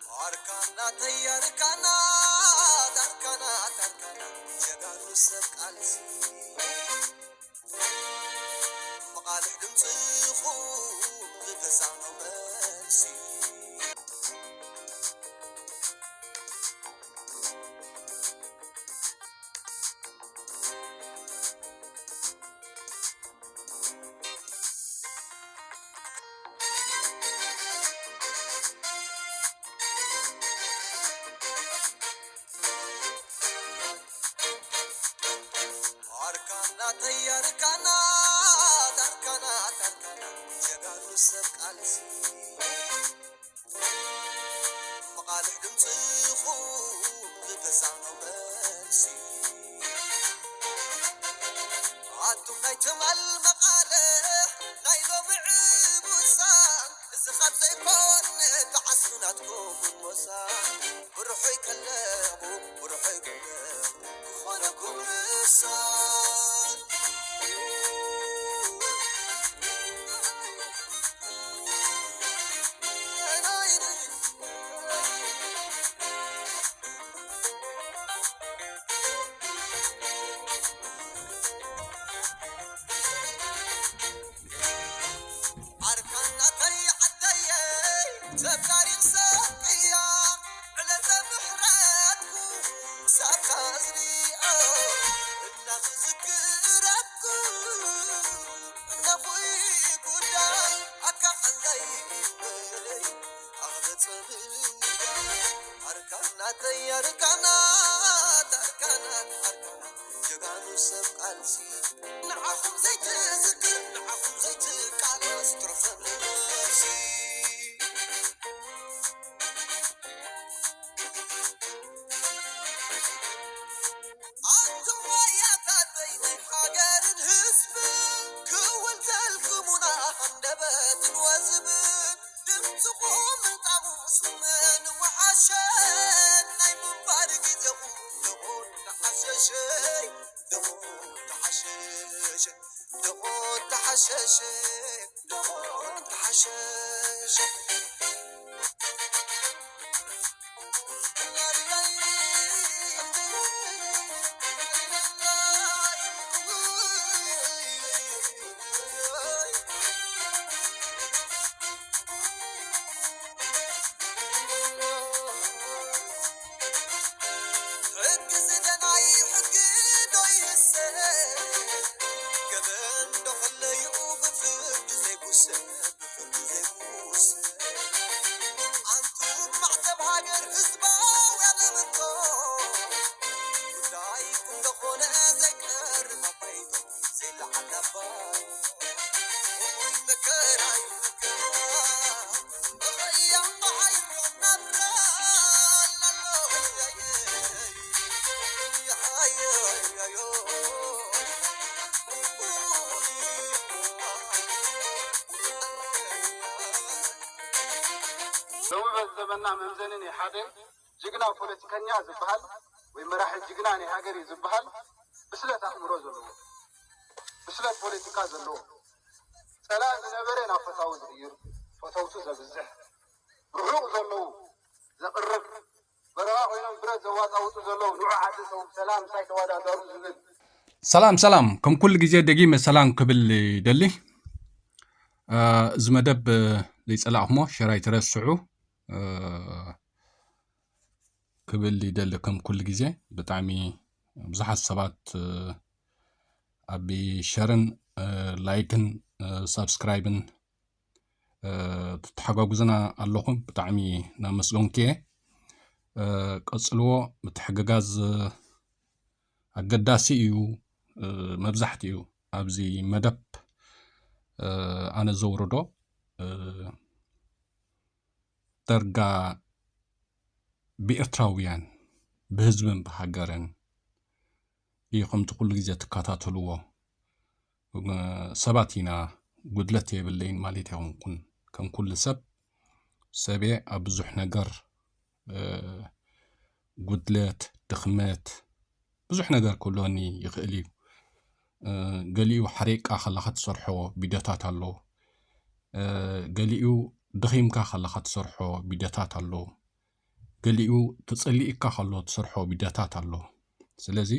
ኣርካናተይ ኣርካና ኣርካና ኣርካና ጀጋኑ ሰብ ቃልሲ መቓልሕ ድምፅኹም ዝተሳኖ መልሲ። ኣርካናተይ ኣርካናት ኣርካናት ኣርካናት ጀጋኑ ሰብ ቃልሲ መቓልሕ ድምፅኹም ዝተሳኖ መልሲ። ኣቱም ናይ ትማል መቓልሕ ናይ ሎሚ ዕቡሳን እዚ ካብ ዘይኮነ ተዓስቡ ናትኩም ሞሳ ብርሑይ ከለኹ ብርሑይ ከለኹ ክኾነኩም ምሳል። ኣርካናተይ ዓደየይ ሰብ ታሪኽ ሰብያ ዕለተ ምሕረትኩ ሳካ ዝሪኦ እናኽዝክረኩ እነኹይ ጉዳይ ኣካ ቀንደይ ኣኽበጸብያ ኣርካናተይ ኣርካናት ኣርካናት ኣርካናት ጀጋኑ ሰብ ቃልሲ ንዓኹም ዘይትዝክር ንዓኹም ዘይትቃለስ ትርፈኒ ነብሲ። ኣንቱም ወያታተይ ናይ ሃገርን ህዝብን ክውል ተልኩሙና ሃንደበትን ወዝብን ድምፅኹም ምጣሙ ስምን ወሓሸን ናይ ምንባር ግዜኹም ደቑን ተሓሸሸ ደቑን ተሓሸሸ ደቑን ተሓሸሸ ደቑን ተሓሸሸ። ሕጊ ዝደናይ ሕጊ ዶ ይህሰ? ገበን ዶ ከለዩ ብፍርዲ ዘይጉሰ? ብፍርዲ ዘይጉሰ? ኣንቱም ማዕተብ ሃገር ህዝባውያን እምንቶ ጉዳይኩም ደኾነ ዘይቀርብ ኣባይቶ ዘይለዓል ኣባይ እኹይ መከራይ መከራ። ሎሚ በዚ ዘመንና መምዘኒ ናይ ሓደ ጅግና ፖለቲከኛ ዝበሃል ወይ መራሒ ጅግና ናይ ሃገር እዩ ዝበሃል ብስለት ኣእምሮ ዘለዎ፣ ብስለት ፖለቲካ ዘለዎ፣ ጸላኢ ዝነበረ ናብ ፈታዊ ዝቕይር፣ ፈተውቱ ዘብዝሕ፣ ርሑቕ ዘለዉ ዘቕርብ፣ በረኻ ኮይኖም ብረት ዘዋጣውጡ ዘለዉ ንዑ ዓዲ ሰው ሰላም ምሳይ ተወዳደሩ ዝብል። ሰላም ሰላም፣ ከም ኩሉ ግዜ ደጊመ ሰላም ክብል ይደሊ። እ፣ እዚ መደብ፣ እ፣ ዘይጸላእኩሞ ሸር ኣይትረስዑ፣ እ፣ ክብል ይደሊ። ከም ኩሉ ግዜ ብጣዕሚ ብዙሓት ሰባት፣ እ፣ ኣብ ሸርን፣ እ፣ ላይክን፣ እ፣ ሳብስክራይብን እ፣ ትተሓጓጉዙና ኣለኹም፣ ብጣዕሚ እናመስገንኩ እየ። እ፣ ቀጽልዎ። ምትሕግጋዝ፣ እ፣ ኣገዳሲ እዩ። እ፣ መብዛሕትኡ ኣብዚ መደብ፣ እ፣ ኣነ ዘውርዶ፣ እ፣ ደርጋ ብኤርትራውያን፣ ብህዝብን ብሃገርን እዩ። ከምቲ ኩሉ ግዜ ትከታተልዎ ሰባት ኢና፣ ጉድለት የብለይን ማለት ኣይኮንኩን። ከም ኩሉ ሰብ፣ ሰብየ ኣብ ብዙሕ ነገር፣ እ፣ ጉድለት፣ ድኽመት፣ ብዙሕ ነገር ክህልወኒ ይኽእል እዩ። እ፣ ገሊኡ ሓሪቕካ ከለኻ ትሰርሖ ቪድዮታት ኣሎ። እ፣ ገሊኡ ደኺምካ ከለኻ ትሰርሖ ቪድዮታት ኣሎ። ገሊኡ ተጸሊእካ ከሎ ትሰርሖ ቪድዮታት ኣሎ። ስለዚ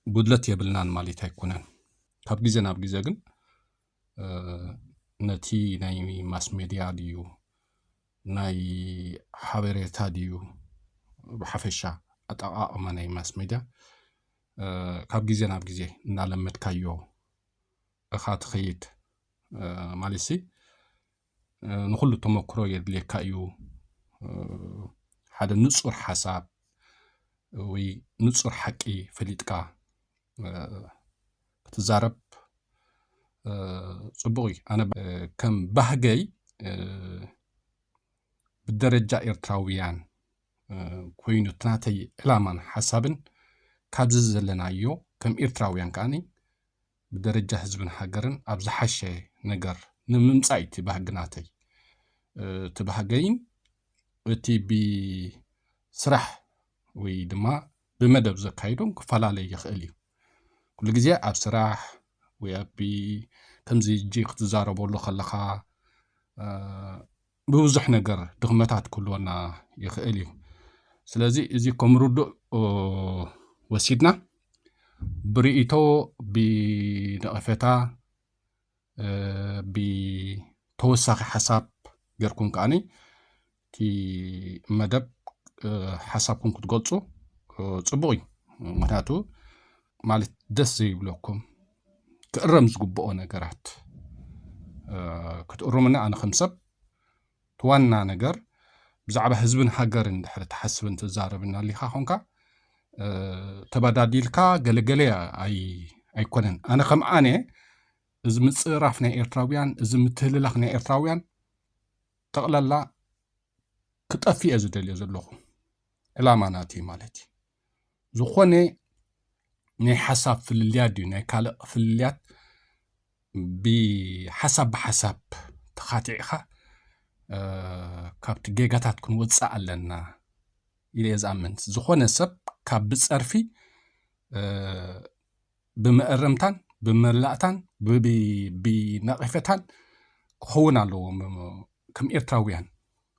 ጉድለት የብልናን ማለት ኣይኮነን። ካብ ግዜ ናብ ግዜ ግን ነቲ ናይ ማስ ሜድያ ድዩ ናይ ሓበሬታ ድዩ ብሓፈሻ ኣጠቓቕማ ናይ ማስ ሜድያ ካብ ግዜ ናብ ግዜ እናለመድካዮ እኻ ትኸይድ ማለት ሲ ንኩሉ ተመክሮ የድልየካ እዩ። ሓደ ንጹር ሓሳብ ወይ ንጹር ሓቂ ፈሊጥካ ክትዛረብ ጽቡቕ እዩ። ኣነ ከም ባህገይ ብደረጃ ኤርትራውያን ኮይኑ እቲ ናተይ ዕላማን ሓሳብን ካብዚ ዘለናዮ ከም ኤርትራውያን ከዓኒ ብደረጃ ህዝብን ሃገርን ኣብ ዝሓሸ ነገር ንምምጻእ እዩ እቲ ባህጊ ናተይ። እቲ ባህገይን እቲ ብስራሕ ወይ ድማ ብመደብ ዘካይዶም ክፈላለይ ይኽእል እዩ። ኩሉ ግዜ ኣብ ስራሕ ወይ ኣብ ከምዚ እጂ ክትዛረበሉ ከለኻ ብብዙሕ ነገር ድኽመታት ክህልወና ይኽእል እዩ። ስለዚ እዚ ከም ርዱእ ወሲድና ብርእይቶ ብነቐፌታ ብተወሳኺ ሓሳብ ጌርኩም ከዓኒ እቲ መደብ ሓሳብኩም ክትገልጹ ጽቡቕ እዩ። ምክንያቱ ማለት ደስ ዘይብለኩም ክእረም ዝግብኦ ነገራት ክትእርሙና ኣነ ከም ሰብ እቲ ዋና ነገር ብዛዕባ ህዝብን ሃገርን ድሕሪ ትሓስብን ትዛረብን ኣሊኻ ኾንካ ተበዳዲልካ ገለገለ ኣይኮነን። ኣነ ከም ኣነ እዚ ምጽራፍ ናይ ኤርትራውያን እዚ ምትህልላኽ ናይ ኤርትራውያን ጠቕላላ ክጠፍእ እየ ዝደልዮ ዘለኹ ዕላማ ናቲ ማለት እዩ። ዝኾነ ናይ ሓሳብ ፍልልያት ድዩ ናይ ካልእ ፍልልያት ብሓሳብ ብሓሳብ ተኻቲዕኻ ካብቲ ጌጋታት ክንወፅእ ኣለና ኢለ እየ ዝኣምን። ዝኾነ ሰብ ካብ ብፀርፊ ብመእረምታን ብመላእታን ብነቐፈታን ክኸውን ኣለዎ። ከም ኤርትራውያን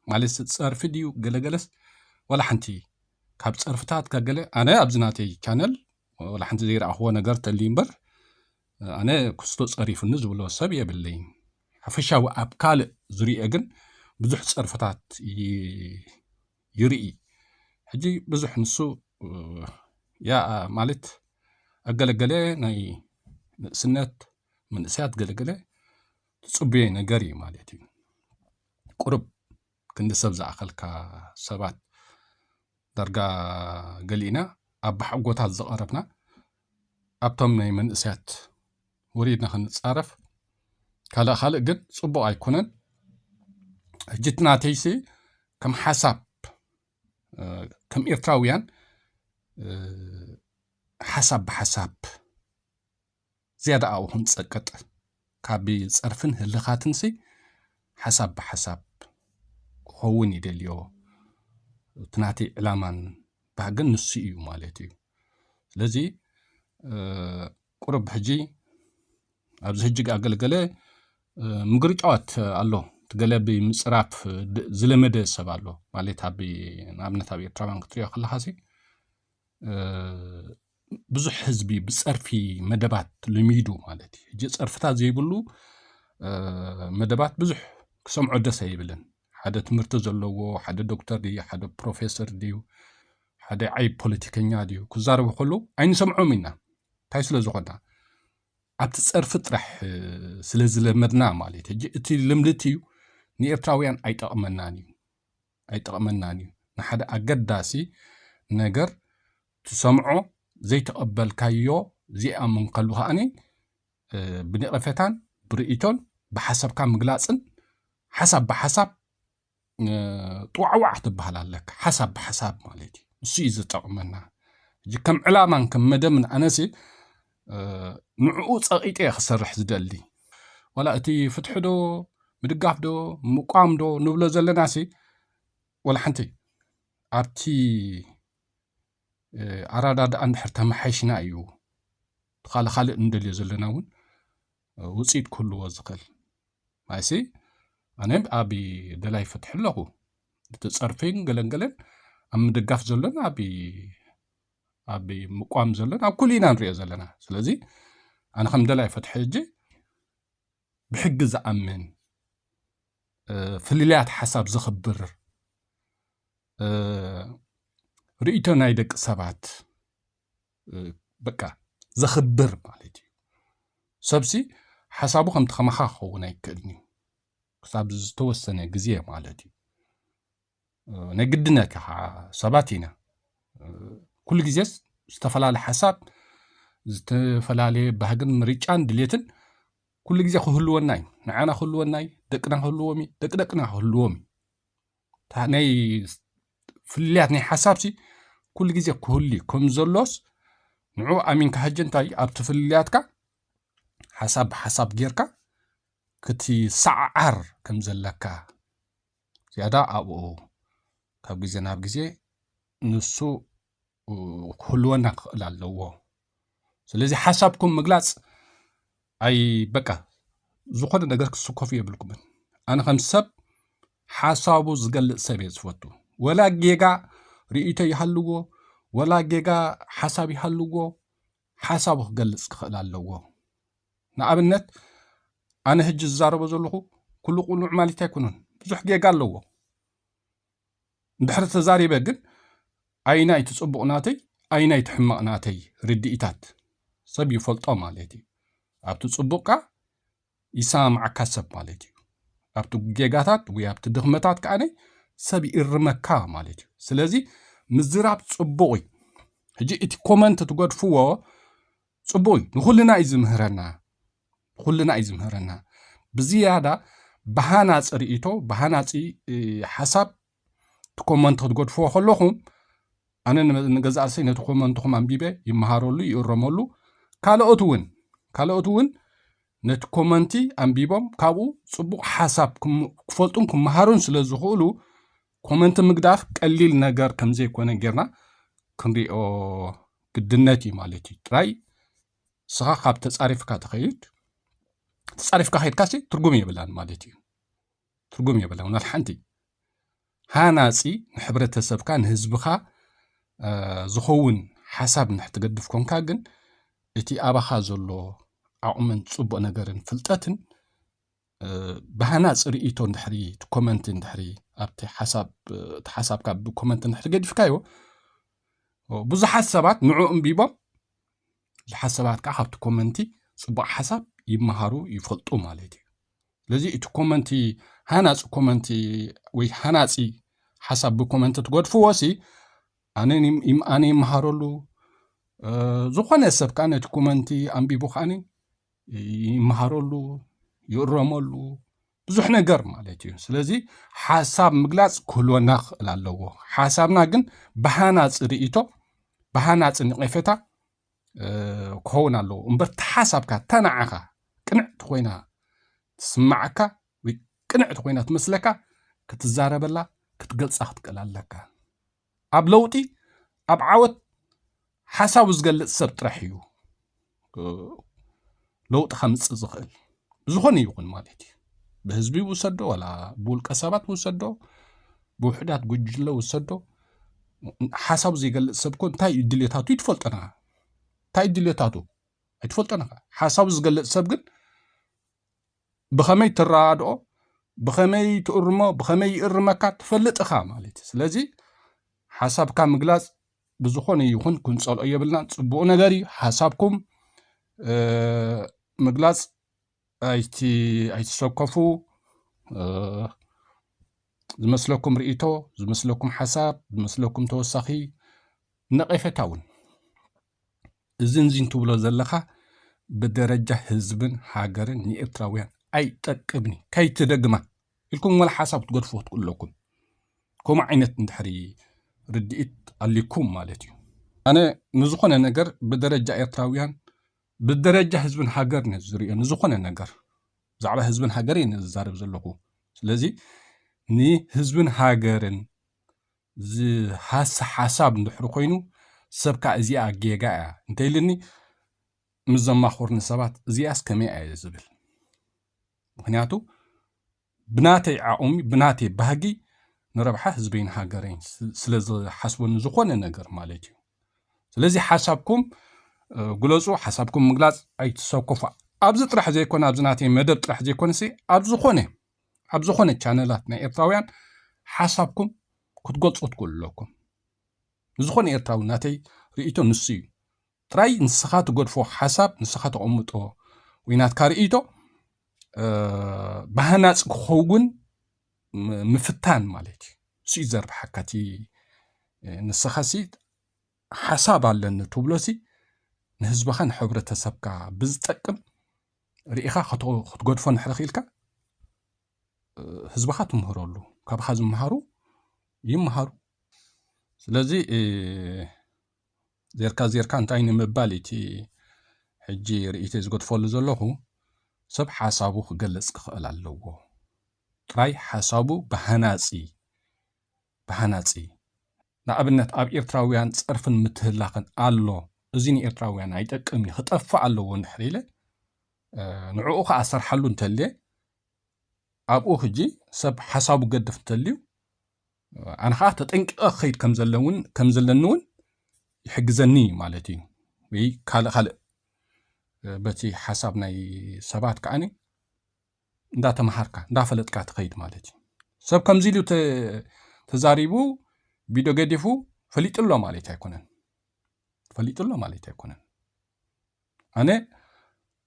ማለት ፀርፊ ድዩ ገለገለስ ዋላ ሓንቲ ካብ ፀርፍታት ከገለ ኣነ ኣብዚ ናተይ ቻነል ዋላ ሓንቲ ዘይረኣኽዎ ነገር ተልዩ እምበር ኣነ ክስቶ ፀሪፉኒ ዝብሎ ሰብ የብለይን። ሓፈሻዊ ኣብ ካልእ ዝሪኦ ግን ብዙሕ ፀርፍታት ይርኢ። ሕጂ ብዙሕ ንሱ ያ ማለት ኣገለገለ ናይ ንእስነት መንእሰያት ገለገለ ትጽብዮ ነገር እዩ ማለት እዩ። ቁርብ ክንዲ ሰብ ዝኣኸልካ ሰባት ዳርጋ ገሊእና ኣብ ባሕጎታት ዝቐረብና ኣብቶም ናይ መንእሰያት ወሪድና ክንጻረፍ ካልእ ካልእ ግን ጽቡቕ ኣይኮነን። ሕጂ እቲ ናተይሲ ከም ሓሳብ ከም ኤርትራውያን ሓሳብ ብሓሳብ ዝያዳ ኣብኡ ክንጸቅጥ ካብ ጸርፍን ህልኻትንሲ ሓሳብ ብሓሳብ ክኸውን ይደልዮ። እቲ ናተይ ዕላማን ባህግን ንሱ እዩ ማለት እዩ። ስለዚ ቁርብ ሕጂ ኣብዚ ሕጂ ኣገልገለ ምግርጫዋት ኣሎ። እቲ ገለ ብምጽራፍ ዝለመደ ሰብ ኣሎ ማለት ኣብ ንኣብነት ኣብ ኤርትራውያን ክትሪኦ ከለኻሲ ብዙሕ ህዝቢ ብጸርፊ መደባት ልሚዱ ማለት እዩ። ሕጂ ጸርፍታት ዘይብሉ መደባት ብዙሕ ክሰምዖ ደስ ኣይብልን። ሓደ ትምህርቲ ዘለዎ ሓደ ዶክተር ድዩ ሓደ ፕሮፌሰር ድዩ ሓደ ዓይ ፖለቲከኛ ድዩ ክዛረቡ ከለዉ ኣይንሰምዖም ኢና። እንታይ ስለ ዝኾና ኣብቲ ጸርፊ ጥራሕ ስለ ዝለመድና ማለት እዩ። ሕጂ እቲ ልምድት እዩ ንኤርትራውያን ኣይጠቕመናን እዩ ኣይጠቕመናን እዩ። ንሓደ ኣገዳሲ ነገር ትሰምዖ ዘይተቐበልካዮ ዘይኣመንካሉ ከዓኒ ብነቐፈታን ብርእይቶን ብሓሳብካ ምግላፅን ሓሳብ ብሓሳብ ጥዋዕዋዕ ክትበሃል ኣለካ። ሓሳብ ብሓሳብ ማለት እዩ። እሱ እዩ ዝጠቕመና። ሕጂ ከም ዕላማን ከም መደብን ኣነሲ ንዕኡ ጸቒጠ እየ ክሰርሕ ዝደሊ። ዋላ እቲ ፍትሒ ዶ ምድጋፍ ዶ ምቋም ዶ ንብሎ ዘለናሲ ዋላ ሓንቲ ኣብቲ ኣረዳድኣ እንድሕር ተመሓይሽና እዩ ካልእ ካልእ እንደልዮ ዘለና እውን ውፅኢት ክህልዎ ዝኽእል። ማይሲ ኣነ ኣብ ደላይ ፍትሒ ኣለኹ። ብቲ ጸርፊን ገለንገለን ኣብ ምድጋፍ ዘሎን ኣብ ኣብ ምቋም ዘሎን ኣብ ኩሉ ኢና ንሪኦ ዘለና። ስለዚ ኣነ ከም ደላይ ፍትሒ ሕጂ ብሕጊ ዝኣምን፣ ፍልልያት ሓሳብ ዘኽብር፣ ርእይቶ ናይ ደቂ ሰባት በቃ ዘኽብር ማለት እዩ። ሰብሲ ሓሳቡ ከምቲ ከማኻ ክኸውን ኣይክእልን እዩ፣ ክሳብ ዝተወሰነ ግዜ ማለት እዩ። ናይ ግድነት ኢኻ፣ ሰባት ኢና። ኩሉ ግዜስ ዝተፈላለየ ሓሳብ፣ ዝተፈላለየ ባህግን ምርጫን ድሌትን ኩሉ ግዜ ክህልወና እዩ። ንዓና ክህልወና እዩ፣ ደቅና ክህልዎም እዩ፣ ደቂ ደቅና ክህልዎም እዩ። እታ ናይ ፍልልያት ናይ ሓሳብሲ ኩሉ ግዜ ክህሉ እዩ። ከም ዘሎስ ንዑ ኣሚንካ ሕጂ እንታይ ኣብቲ ፍልልያትካ ሓሳብ ብሓሳብ ጌርካ ክትሰዓዓር ከም ዘለካ ዝያዳ ኣብኡ ካብ ግዜ ናብ ግዜ ንሱ ክህልወና ክኽእል ኣለዎ። ስለዚ ሓሳብኩም ምግላጽ ኣይ በቃ ዝኾነ ነገር ክትስከፉ የብልኩምን። ኣነ ከም ሰብ ሓሳቡ ዝገልጽ ሰብ እየ ዝፈቱ። ወላ ጌጋ ርእይቶ ይሃልዎ፣ ወላ ጌጋ ሓሳብ ይሃልዎ፣ ሓሳቡ ክገልጽ ክኽእል ኣለዎ። ንኣብነት ኣነ ሕጂ ዝዛረቦ ዘለኹ ኩሉ ቅኑዕ ማለት ኣይኮነን፣ ብዙሕ ጌጋ ኣለዎ። እንድሕሪ ተዛሪበ ግን ኣይናይ እቲ ጽቡቕ ናተይ ኣይናይ እቲ ሕማቕ ናተይ ርድኢታት ሰብ ይፈልጦ ማለት እዩ። ኣብቲ ጽቡቕካ ይሰማማዓካ ሰብ ማለት እዩ። ኣብቲ ጌጋታት ወይ ኣብቲ ድኽመታት ከኣ ሰብ ይእርመካ ማለት እዩ። ስለዚ ምዝራብ ጽቡቕ እዩ። ሕጂ እቲ ኮመንት ትገድፍዎ ጽቡቕ እዩ፣ ንኹልና እዩ ዝምህረና፣ ንኹልና እዩ ዝምህረና። ብዝያዳ ብሃናጺ ርእይቶ፣ ብሃናጺ ሓሳብ እቲ ኮመንት ክትገድፍዎ ከለኹም ኣነ ንገዛእ ርእሰይ ነቲ ኮመንትኹም ኣንቢበ ይመሃረሉ፣ ይእረመሉ። ካልኦት እውን ካልኦት እውን ነቲ ኮመንቲ ኣንቢቦም ካብኡ ጽቡቕ ሓሳብ ክፈልጡን ክመሃሩን ስለ ዝኽእሉ ኮመንቲ ምግዳፍ ቀሊል ነገር ከም ዘይኮነ ጌርና ክንሪኦ ግድነት እዩ ማለት እዩ። ጥራይ ንስኻ ካብ ተጻሪፍካ ትኸይድ፣ ተጻሪፍካ ከይድካሲ ትርጉም የብላን ማለት እዩ። ትርጉም የብላን። ወላ ሓንቲ ሃናጺ ንሕብረተሰብካ ንህዝብኻ ዝኸውን ሓሳብ ንሕትገድፍ ኮንካ ግን እቲ ኣባኻ ዘሎ ዓቕምን ጽቡቕ ነገርን ፍልጠትን ብሃናጺ ርእይቶ እንድሕሪ እቲ ኮመንት እንድሕሪ ኣብቲ ሓሳብ እቲ ሓሳብካ ብኮመንት እንድሕሪ ገዲፍካዮ ብዙሓት ሰባት ንዑ እንቢቦም ብዙሓት ሰባት ከዓ ካብቲ ኮመንቲ ጽቡቕ ሓሳብ ይመሃሩ ይፈልጡ ማለት እዩ። ስለዚ እቲ ኮመንቲ ሃናጺ ኮመንቲ ወይ ሃናጺ ሓሳብ ብኮመንቲ ትገድፍዎ ሲ ኣነ ይም- ኣነ ይመሃረሉ። ዝኾነ ሰብ ከዓ ነቲ ኮመንቲ ኣንቢቡ ከዓ ይመሃረሉ፣ ይእረመሉ ብዙሕ ነገር ማለት እዩ። ስለዚ ሓሳብ ምግላፅ ክህልወና ክኽእል ኣለዎ። ሓሳብና ግን ብሃናፂ ርእይቶ ብሃናፂ ንቐፌታ ክኸውን ኣለዎ እምበር ተሓሳብካ ተናዓኻ ቅንዕቲ ኮይና ትስማዓካ ወይ ቅንዕቲ ኮይና ትመስለካ ክትዛረበላ ክትገልፃ ክትክእል ኣለካ። ኣብ ለውጢ ኣብ ዓወት ሓሳቡ ዝገልፅ ሰብ ጥራሕ እዩ ለውጢ ከምፅእ ዝኽእል። ብዝኾነ ይኹን ማለት እዩ፣ ብህዝቢ ውሰዶ ዋላ ብውልቀ ሰባት ውሰዶ ብውሕዳት ጉጅለ ውሰዶ ሓሳቡ ዘይገልፅ ሰብ ኮ እንታይ እዩ ድሌታቱ ይትፈልጠና እንታይ ድሌታቱ ኣይትፈልጠን ኢኻ። ሓሳቡ ዝገልጽ ሰብ ግን ብኸመይ ትረዳድኦ፣ ብኸመይ ትእርሞ፣ ብኸመይ ይእርመካ ትፈልጥ ኢኻ ማለት እዩ። ስለዚ ሓሳብካ ምግላጽ ብዝኾነ ይኹን ክንጸልኦ የብልናን። ጽቡቕ ነገር እዩ። ሓሳብኩም ምግላጽ ኣይትሰከፉ። ዝመስለኩም ርእይቶ፣ ዝመስለኩም ሓሳብ፣ ዝመስለኩም ተወሳኺ ነቐፌታ እውን እዝን ዝን ትብሎ ዘለኻ ብደረጃ ህዝብን ሃገርን ንኤርትራውያን ኣይጠቅምን እዩ። ከይትደግማ ኢልኩም ወላ ሓሳብ ክትገድፍዎ ትኽእሉ ኣለኩም። ከምኡ ዓይነት እንድሕሪ ርድኢት ኣሊኩም ማለት እዩ። ኣነ ንዝኾነ ነገር ብደረጃ ኤርትራውያን ብደረጃ ህዝብን ሃገርን እየ ዝርእዮ። ንዝኾነ ነገር ብዛዕባ ህዝብን ሃገር እየ ዝዛረብ ዘለኹ። ስለዚ ንህዝብን ሃገርን ዝሃሲ ሓሳብ እንድሕሪ ኮይኑ ሰብ ከዓ እዚኣ ጌጋ እያ እንተኢልኒ ምስ ዘማኹርኒ ሰባት እዚኣስ ከመይ እየ ዝብል። ምክንያቱ ብናተይ ዓቕሚ ብናተይ ባህጊ ንረብሓ ህዝበይን ሃገረይን ስ-፣ ስለ ዝሓስበኒ ዝኾነ ነገር ማለት እዩ። ስለዚ ሓሳብኩም፣ እ፣ ግለጹ፣ ሓሳብኩም ምግላጽ ኣይትሰከፉ። ኣብዚ ጥራሕ ዘይኮነ፣ ኣብዚ ናተይ መደብ ጥራሕ ዘይኮነሲ፣ ኣብ ዝኾነ፣ ኣብ ዝኾነ ቻነላት ናይ ኤርትራውያን ሓሳብኩም ክትገልጹ ትኽእሉ ኣለኩም። ንዝኾነ ኤርትራዊ ናተይ ርእይቶ ንሱ እዩ። ጥራይ ንስኻ ትገድፎ ሓሳብ፣ ንስኻ ተቐምጦ ወይ ናትካ ርእይቶ፣ እ፣ ብሃናጺ ክኸውን ም-፣ ምፍታን ማለት እዩ። እሱ እዩ ዘርብሓካ። እቲ፣ እ፣ ንስኻሲ ሓሳብ ኣለኒ ትብሎሲ ንህዝብኻ ንሕብረተሰብካ ብዝጠቅም ርኢኻ ክት-፣ ክትገድፎ እንድሕር ክኢልካ፣ እ፣ ህዝብኻ ትምህረሉ። ካብኻ ዝመሃሩ ይመሃሩ። ስለዚ፣ እ፣ ዜርካ ዜርካ እንታይ ንምባል እቲ ሕጂ ርእይተይ ዝገድፈሉ ዘለኹ፣ ሰብ ሓሳቡ ክገልጽ ክኽእል ኣለዎ። ጥራይ ሓሳቡ ብሃናጺ፣ ብሃናጺ። ንኣብነት ኣብ ኤርትራውያን ጸርፍን ምትህላኽን ኣሎ፣ እዚ ንኤርትራውያን ኣይጠቅምን እዩ፣ ክጠፍእ ኣለዎ እንድሕር ኢለ፣ እ፣ ንዕኡ ኸኣ ሰርሓሉ እንተልየ፣ ኣብኡ ሕጂ ሰብ ሓሳቡ ገድፍ እንተልዩ፣ ኣነ ኸኣ ተጠንቂቐ ክኸይድ ከም ዘለውን፣ ከም ዘለኒ እውን ይሕግዘኒ ማለት እዩ። ወይ ካልእ ካልእ፣ እ፣ በቲ ሓሳብ ናይ ሰባት ከኣኒ እንዳተምሃርካ፣ እንዳፈለጥካ ትኸይድ ማለት እዩ። ሰብ ከምዚ ኢሉ ተ-፣ ተዛሪቡ፣ ቪድዮ ገዲፉ፣ ፈሊጡ ኣሎ ማለት ኣይኮነን። ፈሊጡ ኣሎ ማለት ኣይኮነን። ኣነ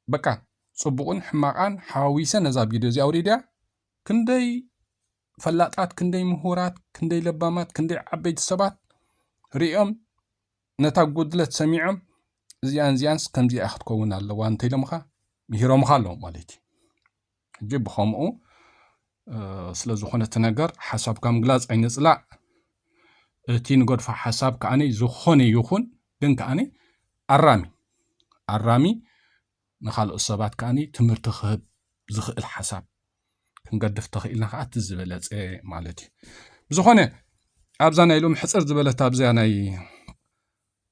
በቃ ጽቡቕን ሕማቓን ሓዋዊሰ ነዛ ቪድዮ እዚኣ ኣውሪድያ። ክንደይ ፈላጣት፣ ክንደይ ምሁራት፣ ክንደይ ለባማት፣ ክንደይ ዓበይቲ ሰባት ርእዮም ነታ ጉድለት ሰሚዖም፣ እዚኣን እዚኣንስ ከምዚኣ ክትከውን ኣለዋ እንተኢሎምኻ፣ ምሂሮምኻ ኣለዉ ማለት እዩ። ሕጂ ብኸምኡ፣ እ፣ ስለ ዝኾነ እቲ ነገር ሓሳብካ ምግላጽ ኣይንጽላእ። እቲ ንገድፎ ሓሳብ ከኣኒ ዝኾነ ይኹን፣ ግን ከኣኒ ኣራሚ፣ ኣራሚ ንኻልኦት ሰባት ከኣኒ ትምህርቲ ክህብ ዝኽእል ሓሳብ ክንገድፍ ተኽኢልና ከኣ እቲ ዝበለጸ ማለት እዩ። ብዝኾነ ኣብዛ ናይ ሎሚ ሕጽር ዝበለት ኣብዚኣ ናይ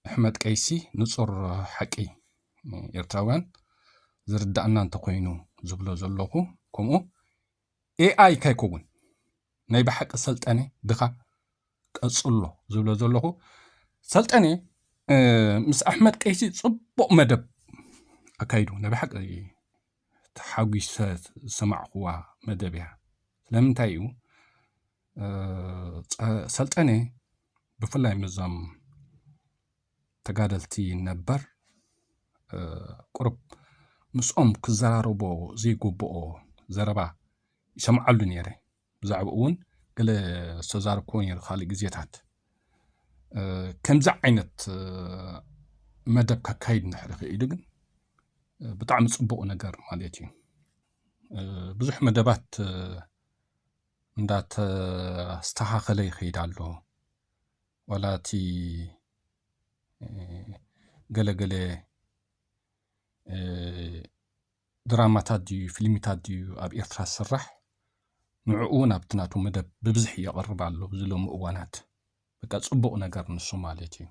ኣሕመድ ቀይሲ ንጹር ሓቂ ኤርትራውያን ዝርዳእና እንተኾይኑ ዝብሎ ዘለኹ፣ ከምኡ ኤኣይ ከይከውን ናይ ብሓቂ ሰልጠነ ድኻ ቀጽሎ ዝብሎ ዘለኹ። ሰልጠነ፣ እ፣ ምስ ኣሕመድ ቀይሲ ጽቡቕ መደብ ኣካይዱ። ናይ ብሓቂ ተሓጒሰ ዝሰማዕኽዋ መደብ እያ። ስለምንታይ እዩ? እ፣ ጸ-፣ ሰልጠነ ብፍላይ ምስዞም ተጋደልቲ ነበር፣ እ፣ ቁሩብ ምስኦም ክዘራረቦ ዘይግብኦ ዘረባ ይሰምዓሉ ነይረ። ብዛዕባኡ እውን ገለ ዝተዛረብክዎ ነይሩ ካልእ ግዜታት። እ፣ ከምዚ ዓይነት፣ እ፣ መደብ ከካይድ እንድሕር ክኢሉ ግን፣ እ፣ ብጣዕሚ ጽቡቕ ነገር ማለት እዩ። እ፣ ብዙሕ መደባት፣ እ፣ እንዳተስተኻኸለ ይኸይድ ኣሎ። ዋላ እቲ፣ እ፣ ገለ ገለ፣ እ፣ ድራማታት ድዩ፣ ፊልሚታት ድዩ ኣብ ኤርትራ ዝስራሕ፣ ንዕኡ እውን ኣብቲ ናቱ መደብ ብብዝሒ የቕርብ ኣሎ ኣብዚ ሎሚ እዋናት። በቃ ጽቡቕ ነገር ንሱ ማለት እዩ።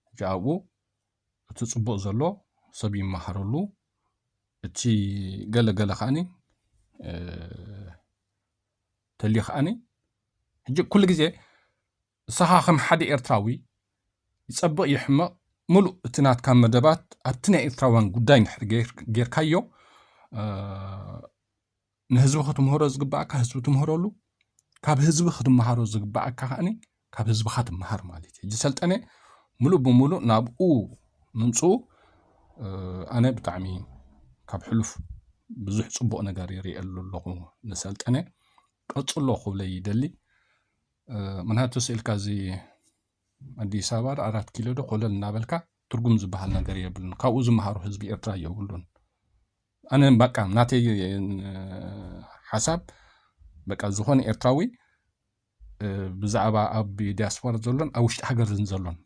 ሕጂ ኣብኡ እቲ ጽቡቕ ዘሎ ሰብ ይመሃረሉ፣ እቲ ገለ ገለ ከኣኒ፣ እ፣ ተልዩ ከኣኒ። ሕጂ ኩሉ ግዜ ንስኻ ከም ሓደ ኤርትራዊ ይጸብቕ ይሕመቕ፣ ምሉእ እቲ ናትካ መደባት ኣብቲ ናይ ኤርትራውያን ጉዳይ እንድሕር ጌር-፣ ጌርካዮ፣ እ፣ ንህዝቢ ክትምህሮ ዝግባኣካ ህዝቢ ትምህረሉ፣ ካብ ህዝቢ ክትመሃሮ ዝግባኣካ ከኣኒ ካብ ህዝብኻ ትመሃር ማለት እዩ። ሕጂ ሰልጠነ ምሉእ ብምሉእ ናብኡ ምምጽኡ፣ እ፣ ኣነ ብጣዕሚ ካብ ሕሉፍ ብዙሕ ጽቡቕ ነገር ይርእየሉ ኣለኹ ንሰልጠነ። ቀጽሎ ክብለ ይደሊ። እ፣ ምክንያቱ ስኢልካ እዚ ኣዲስ ኣበባ ዶ ኣራት ኪሎ ዶ ኮለል እናበልካ ትርጉም ዝበሃል ነገር የብሉን። ካብኡ ዝመሃሩ ህዝቢ ኤርትራ የብሉን። ኣነ በቃ ናተይ፣ እ፣ ሓሳብ በቃ ዝኾነ ኤርትራዊ፣ እ፣ ብዛዕባ ኣብ ዲያስፖራ ዘሎን ኣብ ውሽጢ ሃገር ዘሎን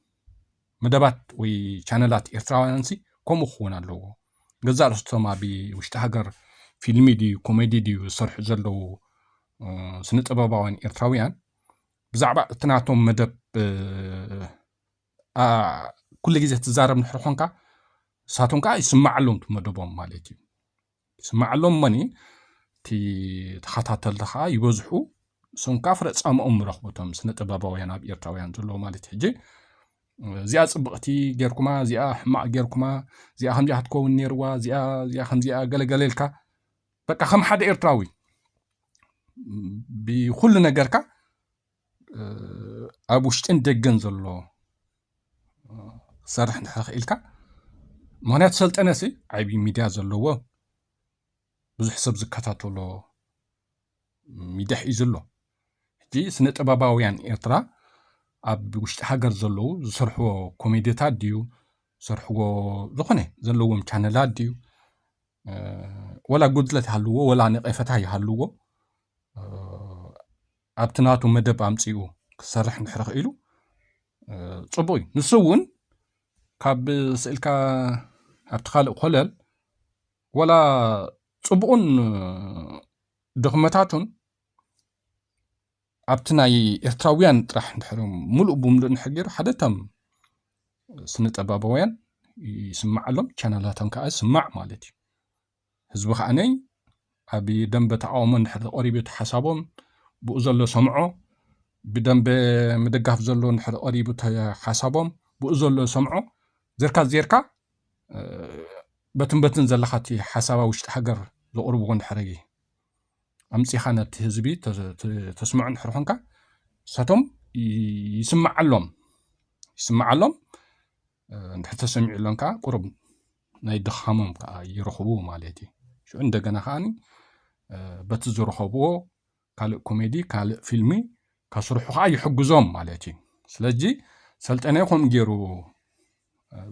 መደባት ወይ ቻነላት ኤርትራውያንሲ ከምኡ ክኸውን ኣለዎ። ገዛእ ርእስቶም ኣብ ውሽጢ ሃገር ፊልሚ ድዩ ኮሜዲ ድዩ ዝሰርሑ ዘለዉ፣ እ፣ ስነ ጥበባውያን ኤርትራውያን ብዛዕባ እቲ ናቶም መደብ፣ እ፣ ኣ፣ ኩሉ ግዜ ትዛረብ እንድሕር ኾንካ፣ ንሳቶም ከኣ ይስማዓሎም እቲ መደቦም ማለት እዩ። ይስማዓሎም እሞኒ፣ እቲ ተኸታተልቲ ከኣ ይበዝሑ፣ እሶም ከዓ ፍረ ጻምኦም ንረኽቦ፣ እቶም ስነ ጥበባውያን ኣብ ኤርትራውያን ዘለዎ ማለት እዩ። ሕጂ እዚኣ ጽብቕቲ ጌርኩማ፣ እዚኣ ሕማቕ ጌርኩማ፣ እዚኣ ከምዚኣ ክትከውን ነይርዋ፣ እዚኣ እዚኣ ከምዚኣ ገለገለ ኢልካ፣ በቃ ከም ሓደ ኤርትራዊ ብኩሉ ነገርካ ኣብ ውሽጥን ደገን ዘሎ ክሰርሕ እንድሕር ክኢልካ። ምክንያቱ ሰልጠነ ሲ ዓብዪ ሚድያ ዘለዎ፣ ብዙሕ ሰብ ዝከታተሎ ሚድያ ሒዙ ኣሎ። ሕጂ ስነ ጥበባውያን ኤርትራ ኣብ ውሽጢ ሃገር ዘለዉ ዝሰርሕዎ ኮሜዲታት ድዩ፣ ዝሰርሕዎ ዝኾነ ዘለዎም ቻነላት ድዩ፣ ወላ ጉድለት ይሃልዎ ወላ ነቐፈታ ይሃልዎ፣ ኣብቲ ናቱ መደብ ኣምጺኡ ክሰርሕ እንድሕር ክኢሉ ጽቡቕ እዩ። ንሱ እውን ካብ ስእልካ ኣብቲ ካልእ ኮለል ወላ ጽቡቕን ድኽመታቱን ኣብቲ ናይ ኤርትራውያን ጥራሕ እንድሕር ሙሉእ ብምሉእ እንድሕር ገይሩ ሓደ እቶም ስነ ጥበባውያን ይስማዓሎም፣ ቻነላቶም ከዓ ይስማዕ ማለት እዩ። ህዝቢ ከዓ ነይ ኣብ ደንበ ተቃውሞ እንድሕር ቀሪቡ እቲ ሓሳቦም ብኡ ዘሎ ሰምዖ፣ ብደንበ ምድጋፍ ዘሎ እንድሕር ቀሪቡ እቲ ሓሳቦም ብኡ ዘሎ ሰምዖ፣ ዘርካ ዘርካ በትን በትን ዘለካ እቲ ሓሳብ ኣብ ውሽጢ ሃገር ዘቕርብዎ እንድሕር ኣምጺኻ ነቲ ህዝቢ ተስምዖ እንድሕር ኮንካ፣ ንሳቶም ይስምዓሎም ይስምዓሎም። እንድሕር ተሰሚዑሎም ከዓ ቁሩብ ናይ ድኻሞም ከዓ ይረኽቡ ማለት እዩ። ሽዑ እንደገና ከዓ በቲ ዝረኸብዎ ካልእ ኮሜዲ፣ ካልእ ፊልሚ ከስርሑ ከዓ ይሕግዞም ማለት እዩ። ስለዚ ሰልጠነ ከምኡ ገይሩ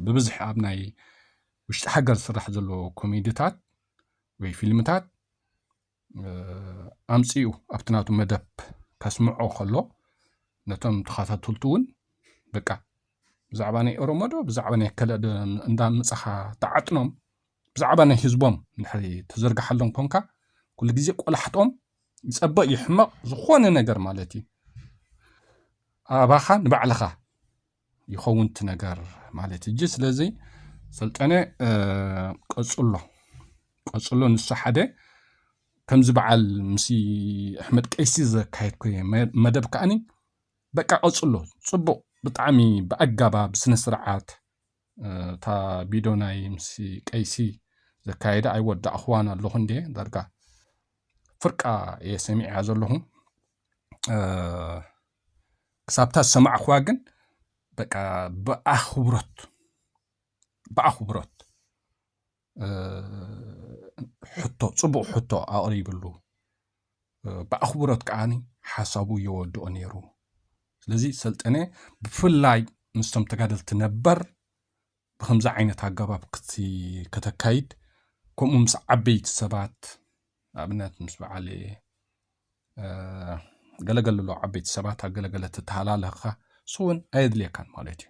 ብብዝሒ ኣብ ናይ ውሽጢ ሃገር ዝስራሕ ዘሎ ኮሜዲታት ወይ ፊልምታት ኣምጺኡ ኣብቲ ናቱ መደብ ከስምዖ ከሎ፣ ነቶም ተኸታተልቱ እውን በቃ ብዛዕባ ናይ ኦሮሞ ዶ ብዛዕባ ናይ ከለ ዶ እንዳመጻኻ ተዓጥኖም፣ ብዛዕባ ናይ ህዝቦም እንድሕር ተዘርግሓሎም ኮንካ፣ ኩሉ ግዜ ቆላሕጦም ይጸበቕ ይሕመቕ ዝኾነ ነገር ማለት እዩ። ኣባኻ ንባዕልኻ ይኸውን እቲ ነገር ማለት እዩ። ስለዚ ሰልጠነ ቀጽሎ ቀጽሎ ንሱ ሓደ ከምዚ በዓል ምስ ኣሕመድ ቀይሲ ዘካየድኩ መደብ ከዓኒ በቃ ቀጽሎ ጽቡቕ ብጣዕሚ ብኣጋባብ ስነ ስርዓት እታ ቢዶ ናይ ምስ ቀይሲ ዘካየደ ኣይወዳእኽዋን ኣለኹ እንዴ ዳርጋ ፍርቃ እየ ሰሚዕያ ዘለኹ። ክሳብታ ዝሰማዕኽዋ ግን በቃ ብኣኽብሮት ብኣኽብሮት ሕቶ ጽቡቕ ሕቶ ኣቕሪብሉ ብኣኽብሮት ከዓኒ ሓሳቡ የወድኦ ነይሩ። ስለዚ ሰልጠነ ብፍላይ ምስቶም ተጋደልቲ ነበር ብከምዚ ዓይነት ኣገባብ ከተካይድ ከምኡ ምስ ዓበይቲ ሰባት ንኣብነት ምስ በዓል ገለገለ ኣሎ ዓበይቲ ሰባት ኣገለገለ ትተሃላለኻ እሱ እውን ኣየድልየካን ማለት እዩ።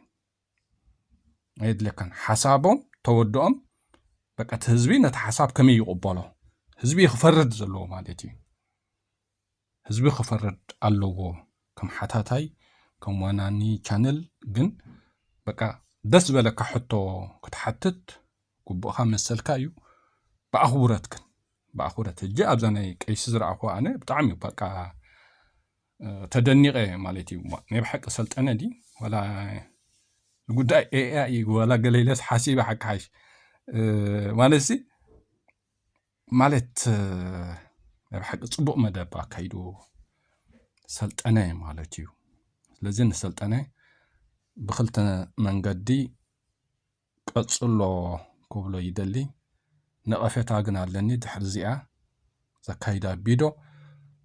ኣየድልየካን ሓሳቦም ተወድኦም በቃ እቲ ህዝቢ ነቲ ሓሳብ ከመይ ይቕበሎ ህዝቢ ክፈርድ ዘለዎ ማለት እዩ። ህዝቢ ክፈርድ ኣለዎ ከም ሓታታይ ከም ዋናኒ ቻነል ግን በቃ ደስ ዝበለካ ሕቶ ክትሓትት ግቡእኻ መሰልካ እዩ። ብኣኽብረት ግን ብኣኽብረት ሕጂ ኣብዛ ናይ ቀይሲ ዝረኣኹ ኣነ ብጣዕሚ እዩ በቃ ተደኒቐ ማለት እዩ። ናይ ብሓቂ ሰልጠነ ዲ ዋላ ንጉዳይ ኤኣይ ዋላ ገለ ኢለስ ሓሲበ ሓካሓሽ ማለት ሲ ማለት ናይ ብሓቂ ፅቡቕ መደብ ኣካይዱ ሰልጠነ ማለት እዩ። ስለዚ ንሰልጠነ ብክልተ መንገዲ ቀፅሎ ክብሎ ይደሊ። ነቐፌታ ግን ኣለኒ ድሕሪ እዚኣ ዘካይዳ ቢዶ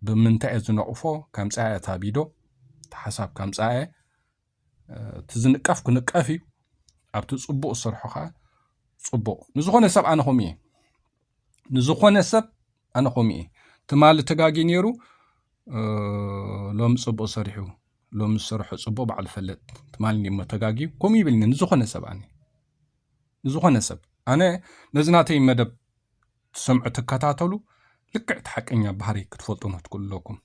ብምንታይ እየ ዝነቕፎ ከምፅኣ እታ ቢዶ እቲ ሓሳብ ከምፅኣ እየ እቲ ዝንቀፍ ክንቀፍ እዩ። ኣብቲ ፅቡቕ ዝሰርሖ ከዓ ፅቡቕ ንዝኾነ ሰብ ኣነ ከምኡ እየ ንዝኾነ ሰብ ኣነ ከምኡ እየ ትማሊ ተጋጊ ነይሩ ሎሚ ፅቡቕ ሰሪሑ ሎሚ ዝሰርሖ ፅቡቕ ባዕሉ ፈለጥ ትማሊ እሞ ተጋጊ ከምኡ ይብል ንዝኾነ ሰብ ኣነ ንዝኾነ ሰብ ኣነ ነዚ ናተይ መደብ ትሰምዑ ትከታተሉ ልክዕ እቲ ሓቀኛ ባህሪ ክትፈልጡ ነትክእሉ ኣለኩም።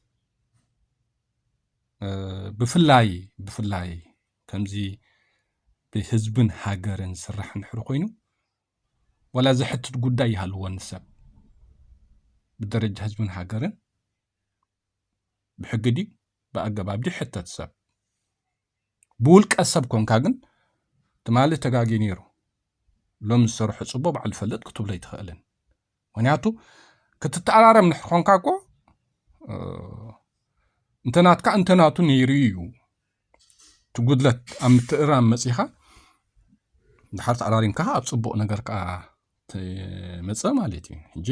ብፍላይ ብፍላይ ከምዚ ብህዝብን ሃገርን ዝስራሕ እንድሕር ኮይኑ ዋላ ዘሕትት ጉዳይ ይሃልዎ ንሰብ ብደረጃ ህዝብን ሃገርን ብሕጊ ድዩ ብኣገባብ ድዩ ሕተት ሰብ? ብውልቀ ሰብ ኮንካ ግን ትማሊ ተጋጊ ነይሩ፣ ሎም ዝሰርሑ ጽቡቕ ባዕሉ ፈልጥ ክትብሎ ኣይትኽእልን። ምክንያቱ ክትተኣራረም ንሕር ኮንካ እኮ እንተናትካ እንተናቱ ነይሩ እዩ። ትጉድለት ኣብ ምትእራም መጺኻ ድሓር ተኣራሪምካ ኣብ ጽቡቕ ነገር ከዓ ትመጽእ ማለት እዩ። ሕጂ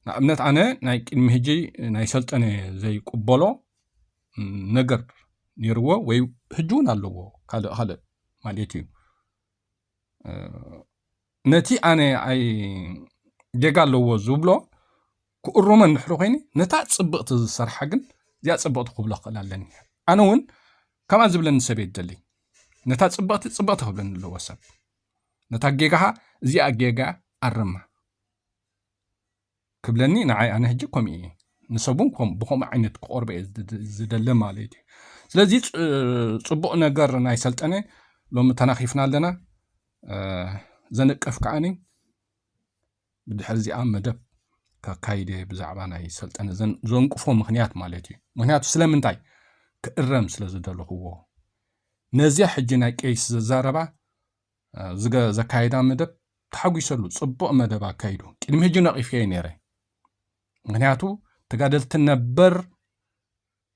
ንኣብነት ኣነ ናይ ቅድሚ ሕጂ ናይ ሰልጠነ ዘይቅበሎ ነገር ነይርዎ ወይ ሕጂ እውን ኣለዎ ካልእ ካልእ ማለት እዩ። ነቲ ኣነ ኣይ ጌጋ ኣለዎ ዝብሎ ክእርሞ እንድሕሪ ኮይነ ነታ ጽብቕቲ ዝሰርሓ ግን እዚኣ ጽብቕቲ ክብሎ ክኽእል ኣለኒ። ኣነ እውን ከምኣ ዝብለኒ ሰብ እየ ዝደሊ። ነታ ጽብቕቲ ጽብቕቲ ክብለኒ ኣለዎ ሰብ። ነታ ጌጋኻ እዚኣ ጌጋ ኣርማ ክብለኒ ንዓይ ኣነ ሕጂ ከምኡ እየ። ንሰብ እውን ከም- ብከምኡ ዓይነት ክቆርበ እየ ዝድ- ዝደሊ ማለት እዩ። ስለዚ ጽ- ጽቡቕ ነገር ናይ ሰልጠነ ሎሚ ተናኺፍና ኣለና። ዘንቅፍ ከዓኒ ብድሕሪ እዚኣ መደብ ካካይደ ብዛዕባ ናይ ሰልጠነ ዘንቅፎ ምክንያት ማለት እዩ። ምክንያቱ ስለምንታይ ክእረም ስለ ዝደለኽዎ ነዚያ ሕጂ ናይ ቀይስ ዘዛረባ ዘካየዳ መደብ ተሓጒሰሉ። ጽቡቕ መደብ ኣካይዱ። ቅድሚ ሕጂ ነቒፍየ ነይረ። ምክንያቱ ተጋደልቲ ነበር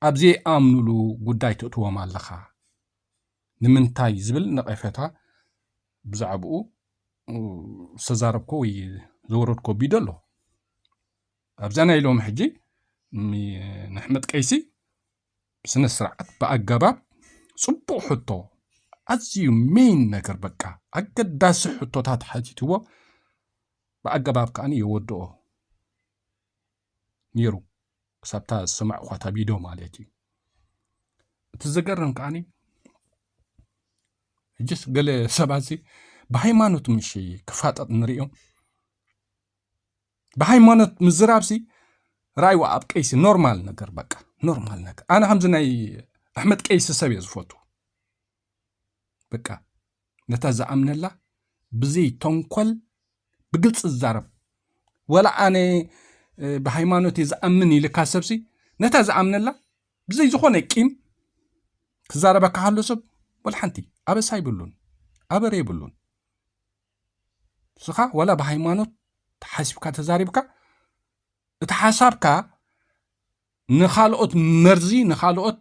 ኣብ ዘይኣምኑሉ ጉዳይ ትእትዎም ኣለኻ ንምንታይ ዝብል ነቐፌታ ብዛዕባኡ ዝተዛረብኮ ወይ ዘወረድኮ ቢዶ ኣሎ። ኣብዛ ናይ ሎም ሕጂ ንሕመድ ቀይሲ ብስነ ስርዓት ብኣገባብ ጽቡቕ ሕቶ፣ ኣዝዩ ሜን ነገር በቃ ኣገዳሲ ሕቶታት ሓቲትዎ ብኣገባብ ከዓኒ የወድኦ ነይሩ። ክሳብታ ዝሰማዕኳ እታ ቪድዮ ማለት እዩ። እቲ ዘገርም ከዓኒ ሕጅስ ገለ ሰባት እዚ ብሃይማኖት ምሽ ክፋጠጥ ንሪኦም። ብሃይማኖት ምዝራብሲ ራይዋ ኣብ ቀይሲ ኖርማል ነገር በቃ ኖርማል ነገር። ኣነ ከምዚ ናይ ኣሕመድ ቀይሲ ሰብ እየ ዝፈቱ። በቃ ነታ ዝኣምነላ ብዘይ ተንኮል ብግልፂ ዝዛረብ ወላ ኣነ ብሃይማኖት ዝኣምን ኢልካ ሰብሲ ነታ ዝኣምነላ ብዘይ ዝኾነ ቂም ክዛረበካ ከሎ ሰብ ወላ ሓንቲ ኣበሳ ይብሉን ኣበር የብሉን። ንስኻ ወላ ብሃይማኖት ተሓሲብካ ተዛሪብካ እቲ ሓሳብካ ንኻልኦት መርዚ ንኻልኦት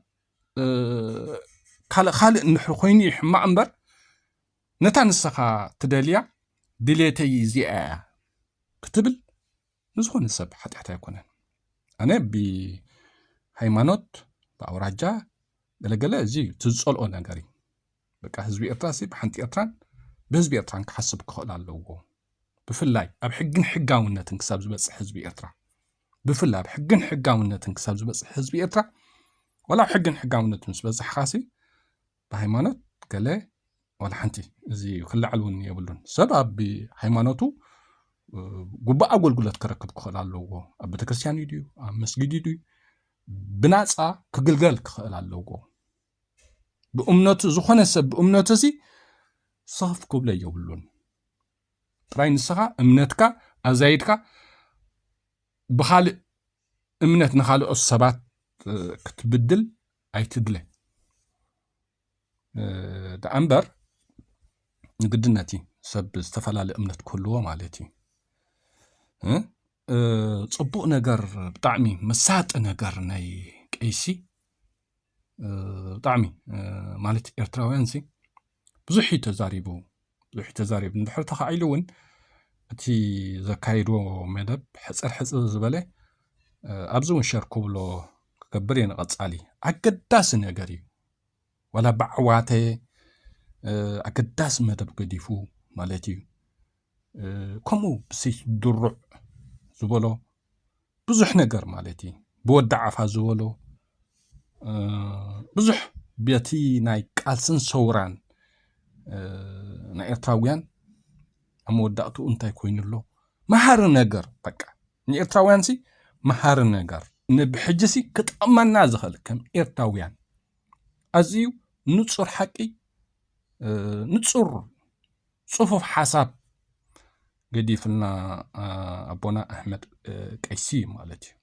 ካልእ ካልእ እንድሕር ኮይኑ እዩ ሕማቕ እምበር ነታ ንስኻ ትደልያ ድሌተይ እዚኣ እያ ክትብል ንዝኾነ ሰብ ሓጢኣት ኣይኮነን። ኣነ ብሃይማኖት ብኣውራጃ ገለገለ እዚ እዩ እቲ ዝጸልኦ ነገር እዩ። በቃ ህዝቢ ኤርትራ ሲ ብሓንቲ ኤርትራን ብህዝቢ ኤርትራን ክሓስብ ክኽእል ኣለዎ። ብፍላይ ኣብ ሕግን ሕጋውነትን ክሳብ ዝበጽሕ ህዝቢ ኤርትራ ብፍላይ ኣብ ሕግን ሕጋውነትን ክሳብ ዝበጽሕ ህዝቢ ኤርትራ ዋላ ኣብ ሕግን ሕጋውነትን ምስ በጻሕኻሲ ብሃይማኖት ገለ ዋላ ሓንቲ እዚ ክለዓል እውን የብሉን። ሰብ ኣብ ሃይማኖቱ ጉባእ ኣገልግሎት ክረክብ ክኽእል ኣለዎ። ኣብ ቤተክርስትያን እዩ ድዩ ኣብ መስጊድ እዩ ድዩ ብናፃ ክግልገል ክኽእል ኣለዎ። ብእምነቱ ዝኾነ ሰብ ብእምነቱ ሲ ሰፍ ክብሎ የብሉን። ጥራይ ንስኻ እምነትካ ኣዛይድካ ብኻልእ እምነት ንኻልኦት ሰባት ክትብድል ኣይትድለ። ደኣ እምበር ንግድነት እዩ ሰብ ዝተፈላለየ እምነት ክህልዎ ማለት እዩ። ጽቡቕ ነገር ብጣዕሚ መሳጢ ነገር ናይ ቀይሲ ብጣዕሚ ማለት ኤርትራውያን ሲ ብዙሕ እዩ ተዛሪቡ ብዙሕ እዩ ተዛሪቡ እንድሕር ተኻኢሉ እውን እቲ ዘካየድዎ መደብ ሕፅር ሕፅር ዝበለ ኣብዚ እውን ሸር ክብሎ ክገብር እየ ንቐፃሊ ኣገዳሲ ነገር እዩ። ዋላ ብዓዋተ ኣገዳሲ መደብ ገዲፉ ማለት እዩ። ከምኡ ብስይ ድሩዕ ዝበሎ ብዙሕ ነገር ማለት እዩ። ብወዲ ዓፋ ዝበሎ ብዙሕ በቲ ናይ ቃልስን ሰውራን ናይ ኤርትራውያን ኣብ መወዳእትኡ እንታይ ኮይኑ ኣሎ መሃሪ ነገር በቃ ንኤርትራውያን ሲ መሃሪ ነገር ንብሕጂ ሲ ክጠቕመና ዝኽእል ከም ኤርትራውያን ኣዝዩ ንጹር ሓቂ ንጹር ጽፉፍ ሓሳብ ገዲፍልና ኣቦና ኣሕመድ ቀይሲ ማለት እዩ።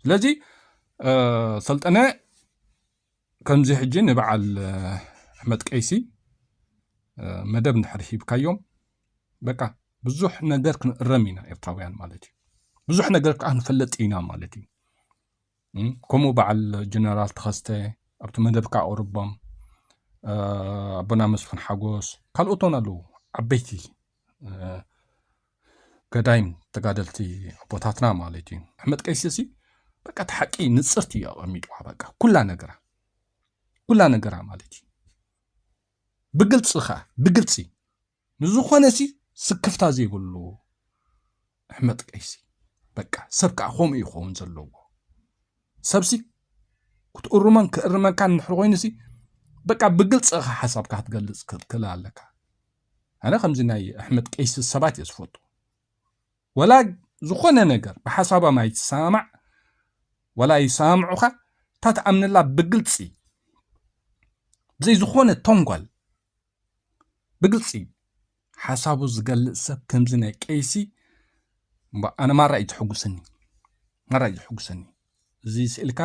ስለዚ ሰልጠነ፣ ከምዚ ሕጂ ንበዓል ኣሕመድ ቀይሲ መደብ እንድሕር ሂብካዮም፣ በቃ ብዙሕ ነገር ክንእረም ኢና ኤርትራውያን ማለት እዩ። ብዙሕ ነገር ከዓ ንፈልጥ ኢና ማለት እዩ። ከምኡ በዓል ጀነራል ተኸስተ ኣብቲ መደብካ ኣቕርቦም፣ ኣቦና መስፍን ሓጎስ፣ ካልኦትን ኣለዉ፣ ዓበይቲ ገዳይም ተጋደልቲ ኣቦታትና ማለት እዩ። ኣሕመድ ቀይሲ ሲ በቃ እቲ ሓቂ ንጽርቲ እዩ ኣቐሚጥዋ። በቃ ኩላ ነገራ፣ ኩላ ነገራ ማለት እዩ። ብግልጺ ኸዓ፣ ብግልጺ ንዝኾነ ሲ ስክፍታ ዘይብሉ ኣሕመድ ቀይሲ፣ በቃ ሰብ ከዓ ከምኡ ይኸውን ዘለዎ። ሰብሲ ክትእርሞን ክእርመካን እንድሕር ኮይኑ ሲ በቃ ብግልጺ ኢኻ ሓሳብካ ክትገልጽ ክትክእል ኣለካ። ኣነ ከምዚ ናይ ኣሕመድ ቀይሲ ሰባት እየ ዝፈቱ። ወላ ዝኾነ ነገር ብሓሳቦም ኣይትሰማማዕ፣ ወላ ይሰማምዑኻ፣ እታ ትኣምነላ ብግልጺ፣ ብዘይ ዝኾነ ተንኮል ብግልጺ ሓሳቡ ዝገልጽ ሰብ ከምዚ ናይ ቀይሲ፣ እምባ-፣ ኣነ ማራ እዩ ዘሕጉሰኒ፣ ማራ እዩ ዘሕጉሰኒ። እዚ ስእልካ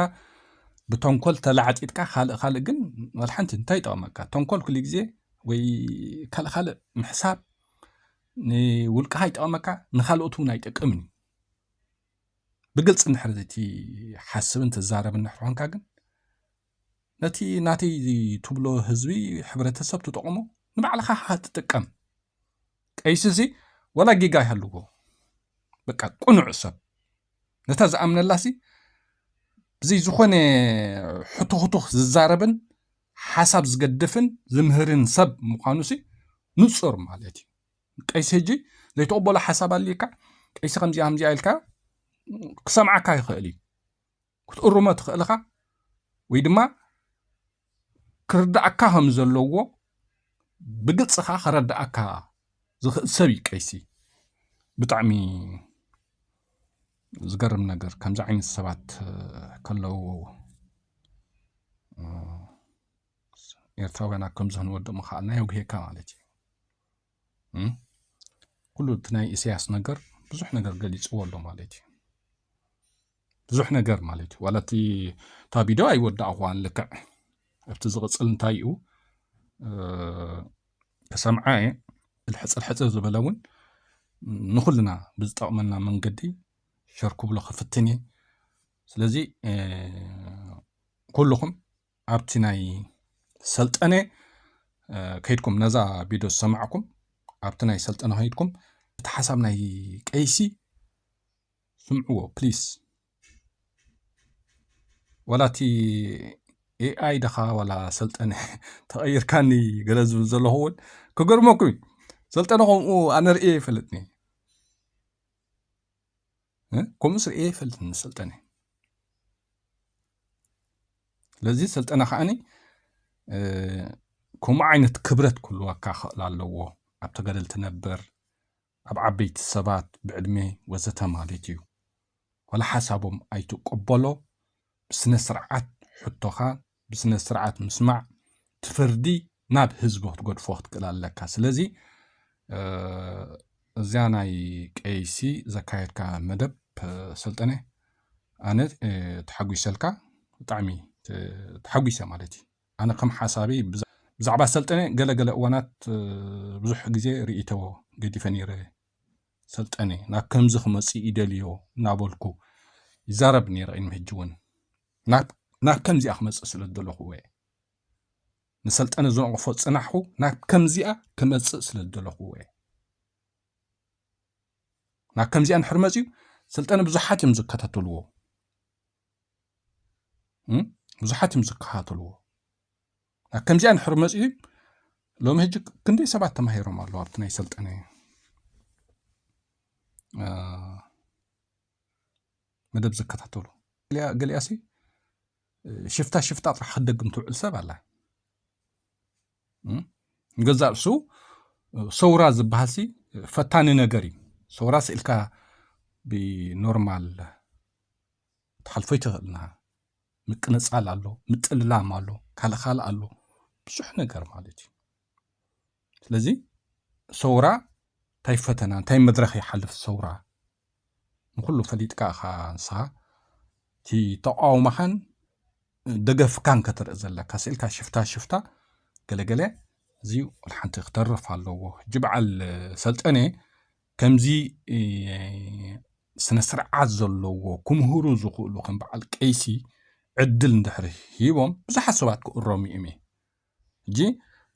ብተንኮል ተላዕጢጥካ ካልእ ካልእ ግን ዋላ ሓንቲ እንታይ ይጠቕመካ? ተንኮል ኩሉ ግዜ ወይ ካልእ ካልእ ምሕሳብ ንውልቅኻ ይጠቕመካ፣ ንኻልኦት እውን ኣይጠቅምን እዩ። ብግልጺ እንድሕር ዘይትሓስብን ትዛረብን እንድሕር ኮንካ ግን ነቲ ናተይ ትብሎ ህዝቢ፣ ሕብረተሰብ ትጠቕሞ፣ ንባዕልኻ ኢኻ ትጥቀም። ቀይሲ ሲ ወላ ጌጋ ይሃልዎ፣ በቃ ቅኑዕ ሰብ፣ ነታ ዝኣምነላ ሲ ብዘይ ዝኾነ ሕቱኽቱኽ ዝዛረብን ሓሳብ ዝገድፍን ዝምህርን ሰብ ምዃኑ ሲ ንጹር ማለት እዩ። ቀይሲ ሕጂ ዘይትቕበሎ ሓሳብ ኣልካ፣ ቀይሲ ከምዚኣ ከምዚኣ ኢልካ ክሰምዓካ ይኽእል እዩ። ክትእርሞ ትኽእል ኢኻ፣ ወይ ድማ ክርድኣካ ከም ዘለዎ ብግልጺ ኸኣ ከረድኣካ ዝኽእል ሰብ እዩ ቀይሲ። ብጣዕሚ ዝገርም ነገር፣ ከምዚ ዓይነት ሰባት፣ እ፣ ከለዉ፣ እ፣ ኤርትራውያን ኣብ ከምዚ ክንወድቕ ምኽኣልና የጉሄካ ማለት እዩ። እም? ኩሉ እቲ ናይ ኢሳያስ ነገር ብዙሕ ነገር ገሊጽዎ ኣሎ ማለት እዩ። ብዙሕ ነገር ማለት እዩ። ዋላ እቲ፣ እታ ቪድዮ ኣይወዳእኽዋን ልክዕ። ኣብቲ ዝቕጽል እንታይ እዩ፣ እ፣ ክሰምዓ እየ። ሕጽር ሕጽር ዝበለ እውን ንኹልና ብዝጠቕመና መንገዲ ሸር ክብሎ ክፍትን እየ። ስለዚ፣ እ፣ ኩልኹም ኣብቲ ናይ ሰልጠነ፣ እ፣ ከይድኩም ነዛ ቪድዮ ዝሰማዕኩም፣ ኣብቲ ናይ ሰልጠነ ከይድኩም እቲ ሓሳብ ናይ ቀይሲ ስምዕዎ ፕሊስ። ዋላ እቲ ኤኣይ ደኻ ዋላ ሰልጠነ ተቐይርካኒ ገለ ዝብል ዘለኹ እውን ክገርመኩም እዩ። ሰልጠነ ከምኡ ኣነ ርእየ ይፈልጥኒ። እ? ከምኡስ ርእየ ይፈልጥኒ ሰልጠነ። ስለዚ ሰልጠነ ከዓኒ፣ እ፣ ከምኡ ዓይነት ክብረት ክህልወካ ክኽእል ኣለዎ። ኣብ ተጋደልቲ ነበር፣ ኣብ ዓበይቲ ሰባት ብዕድመ ወዘተ ማለት እዩ። ዋላ ሓሳቦም ኣይትቀበሎ፣ ብስነ ስርዓት ሕቶኻ ብስነ ስርዓት ምስማዕ፣ እቲ ፍርዲ ናብ ህዝቢ ክትገድፎ ክትክእል ኣለካ። ስለዚ፣ እ፣ እዚኣ ናይ ቀይሲ ዘካየድካ መደብ፣ እ፣ ሰልጠነ፣ ኣነ፣ እ፣ ተሓጒሰልካ፣ ብጣዕሚ ተ-፣ ተሓጒሰ ማለት እዩ። ኣነ ከም ሓሳበይ ብዛ-፣ ብዛዕባ ሰልጠነ ገለ ገለ እዋናት፣ እ፣ ብዙሕ ግዜ ርእይቶ ገዲፈ ነይረ። ሰልጠነ ናብ ከምዚ ክመጽእ ይደልዮ እናበልኩ ይዛረብ ነይረ። ቅድሚ ሕጂ እውን ናብ፣ ናብ ከምዚኣ ክመጽእ ስለ ዝደለኹ እየ። ንሰልጠነ ዝነቕፎ ጽናሕኩ ናብ ከምዚኣ ክመጽእ ስለ ዝደለኹ እየ። ናብ ከምዚኣ እንድሕር መጺኡ፣ ሰልጠነ ብዙሓት እዮም ዝከታተልዎ። እም? ብዙሓት እዮም ዝከታተልዎ። ናብ ከምዚኣ እንድሕር መጺኡ፣ ሎሚ ሕጂ ክንደይ ሰባት ተማሂሮም ኣለዉ ኣብቲ ናይ ሰልጠነ፣ እ፣ መደብ ዝከታተሉ። ገሊኣ-፣ ገሊኣሲ ሽፍታ ሽፍታ ጥራሕ ክደግም ትውዕል ሰብ ኣላ። እም? ንገዛእ ርእሱ ሰውራ ዝበሃልሲ ፈታኒ ነገር እዩ። ሰውራ ስኢልካ ብኖርማል ትሓልፎ ኣይትኽእልና። ምቅንጻል ኣሎ፣ ምጥልላም ኣሎ፣ ካልእ ካልእ ኣሎ። ብዙሕ ነገር ማለት እዩ። ስለዚ ሰውራ እንታይ ፈተና፣ እንታይ መድረኽ ይሓልፍ ሰውራ ንኹሉ ፈሊጥካ ኢኻ ንስኻ። እቲ ተቃውሞኻን ደገፍካን ከተርኢ ዘለካ፣ ስኢልካ ሽፍታ ሽፍታ ገለገለ፣ እዚ ሓንቲ ክተርፍ ኣለዎ። ሕጂ በዓል ሰልጠነ ከምዚ፣ እ፣ ስነ ስርዓት ዘለዎ ክምህሩ ዝኽእሉ ከም በዓል ቀይሲ ዕድል እንድሕሪ ሂቦም ብዙሓት ሰባት ክእረሙ እዮም። ሕጂ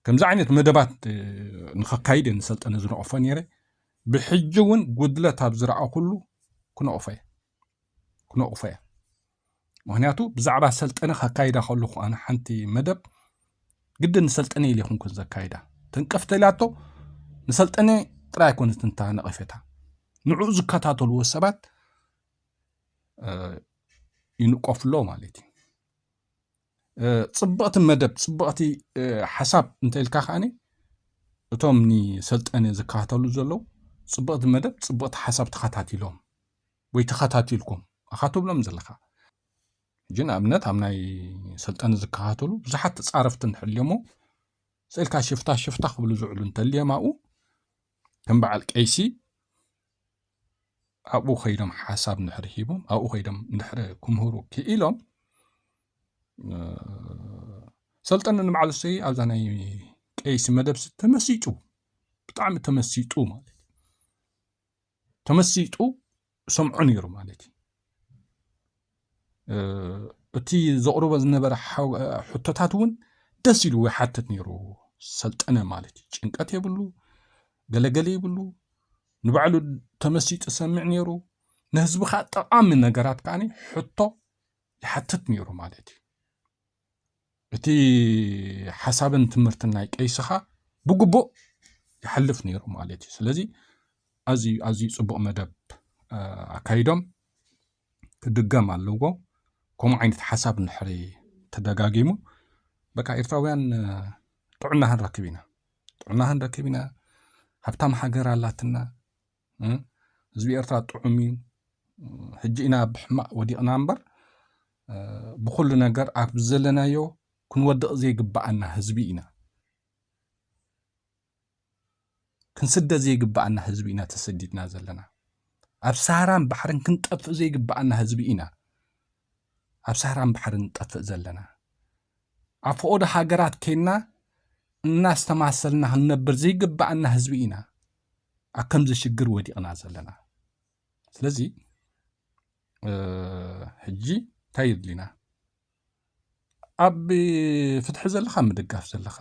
ከምዚ ዓይነት መደባት፣ እ፣ ንኸካይድ እየ ንሰልጠነ ዝነቕፎ ነይረ። ብሕጂ እውን ጉድለት ኣብ ዝረኣኹሉ ክነቕፎ እየ። ክነቕፎ እየ። ምኽንያቱ ብዛዕባ ሰልጠነ ከካይዳ ከለኹ ኣነ ሓንቲ መደብ ግድን ንሰልጠነ ኢለ ይኹንኩን ዘካይዳ። ተንቀፍ ተኢላቶ ንሰልጠነ ጥራይ ኣይኮነትን እታ ነቐፌታ። ንዕኡ ዝከታተልዎ ሰባት፣ እ፣ ይንቀፍሎ ማለት እዩ። እ፣ ጽብቕቲ መደብ፣ ጽብቕቲ፣ እ፣ ሓሳብ እንተ ኢልካ ከኣኒ እቶም ንሰልጠነ ዝከታተሉ ዘለዉ ጽብቕቲ መደብ፣ ጽብቕቲ ሓሳብ ተኸታቲሎም ወይ ተኸታቲልኩም ኣኻ ትብሎም ዘለኻ። ሕጂ ንኣብነት ኣብ ናይ ሰልጠነ ዝከታተሉ ብዙሓት ተጻረፍቲ እንድሕር እሞ ስኢልካ ሽፍታ ሽፍታ ክብሉ ዝውዕሉ እንተልዮም ኣብኡ ከም በዓል ቀይሲ ኣብኡ ከይዶም ሓሳብ እንድሕር ሂቦም ኣብኡ ከይዶም እንድሕር ክምህሩ ክኢሎም፣ እ፣ ሰልጠነ ንባዕሉ ሲ ኣብዛ ናይ ቀይሲ መደብ ሲ ተመሲጡ፣ ብጣዕሚ ተመሲጡ ማለት እዩ። ተመሲጡ ሰምዖ ነይሩ ማለት እዩ። እ፣ እቲ ዘቕርቦ ዝነበረ ሓው-፣ ሕቶታት እውን ደስ ኢሉ ይሓትት ነይሩ ሰልጠነ ማለት እዩ። ጭንቀት የብሉ፣ ገለገለ የብሉ። ንባዕሉ ተመሲጡ ሰምዕ ነይሩ። ንህዝቢ ከዓ ጠቓሚ ነገራት ከዓ ሕቶ ይሓትት ነይሩ ማለት እዩ። እቲ ሓሳብን ትምህርትን ናይ ቀይስኻ ብግቡእ ይሓልፍ ነይሩ ማለት እዩ። ስለዚ ኣዝዩ፣ ኣዝዩ ጽቡቕ መደብ፣ እ፣ ኣካይዶም ክድገም ኣለዎ። ከምኡ ዓይነት ሓሳብ እንድሕሪ ተደጋጊሙ፣ በቃ ኤርትራውያን፣ እ፣ ጥዕና ክንረክብ ኢና። ጥዕና ክንረክብ ኢና። ሃብታም ሃገር ኣላትና። እ፣ ህዝቢ ኤርትራ ጥዑም እዩ። ሕጂ ኢና ብሕማቕ ወዲቕና እምበር፣ እ፣ ብኹሉ ነገር ኣብ ዘለናዮ ክንወድቕ ዘይግብኣና ህዝቢ ኢና። ክንስደድ ዘይግብኣና ህዝቢ ኢና ተሰዲድና ዘለና። ኣብ ሰሃራን ባሕርን ክንጠፍእ ዘይግብኣና ህዝቢ ኢና። ኣብ ሰሃራን ባሕርን ንጠፍእ ዘለና። ኣብ ፈቐዶ ሃገራት ኬንና እናስተማሰልና ክንነብር ዘይግብኣና ህዝቢ ኢና። ኣብ ከምዚ ሽግር ወዲቕና ዘለና። ስለዚ፣ እ፣ ሕጂ እንታይ የድልዩና? ኣብ ፍትሒ ዘለኻ፣ ምድጋፍ ዘለኻ፣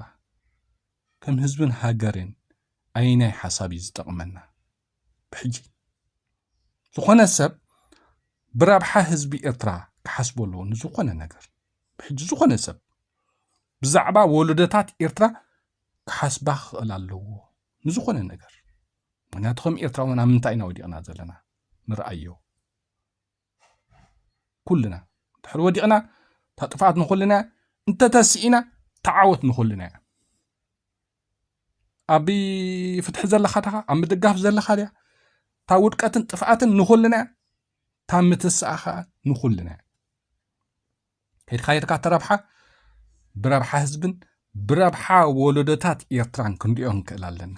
ከም ህዝብን ሃገርን ኣየናይ ሓሳብ እዩ ዝጠቕመና? ብሕጂ ዝኾነ ሰብ ብረብሓ ህዝቢ ኤርትራ ክሓስቦ ኣለዎ። ንዝኾነ ነገር፣ ብሕጂ ዝኾነ ሰብ ብዛዕባ ወለዶታት ኤርትራ ክሓስባ ክኽእል ኣለዎ፣ ንዝኾነ ነገር። ምኽንያቱ ከም ኤርትራውያን ኣብ ምንታይ ኢና ወዲቕና ዘለና? ንርኣዮ። ኩልና ድሕሪ ወዲቕና፣ እታ ጥፍኣት ንኹልና እያ፣ እንተተስኢና፣ እታ ዓወት ንኹልና እያ። ኣብ ፍትሒ ዘለኻ ዲኻ? ኣብ ምድጋፍ ዘለኻ ድያ? እታ ውድቀትን ጥፍኣትን ንኹልና እያ፣ እታ ምትስኣ ኸኣ ንኹልና እያ። ከይድካ ከይድካ እተረብሓ ብረብሓ ህዝብን ብረብሓ ወለዶታት ኤርትራን ክንሪኦ ንክእል ኣለና።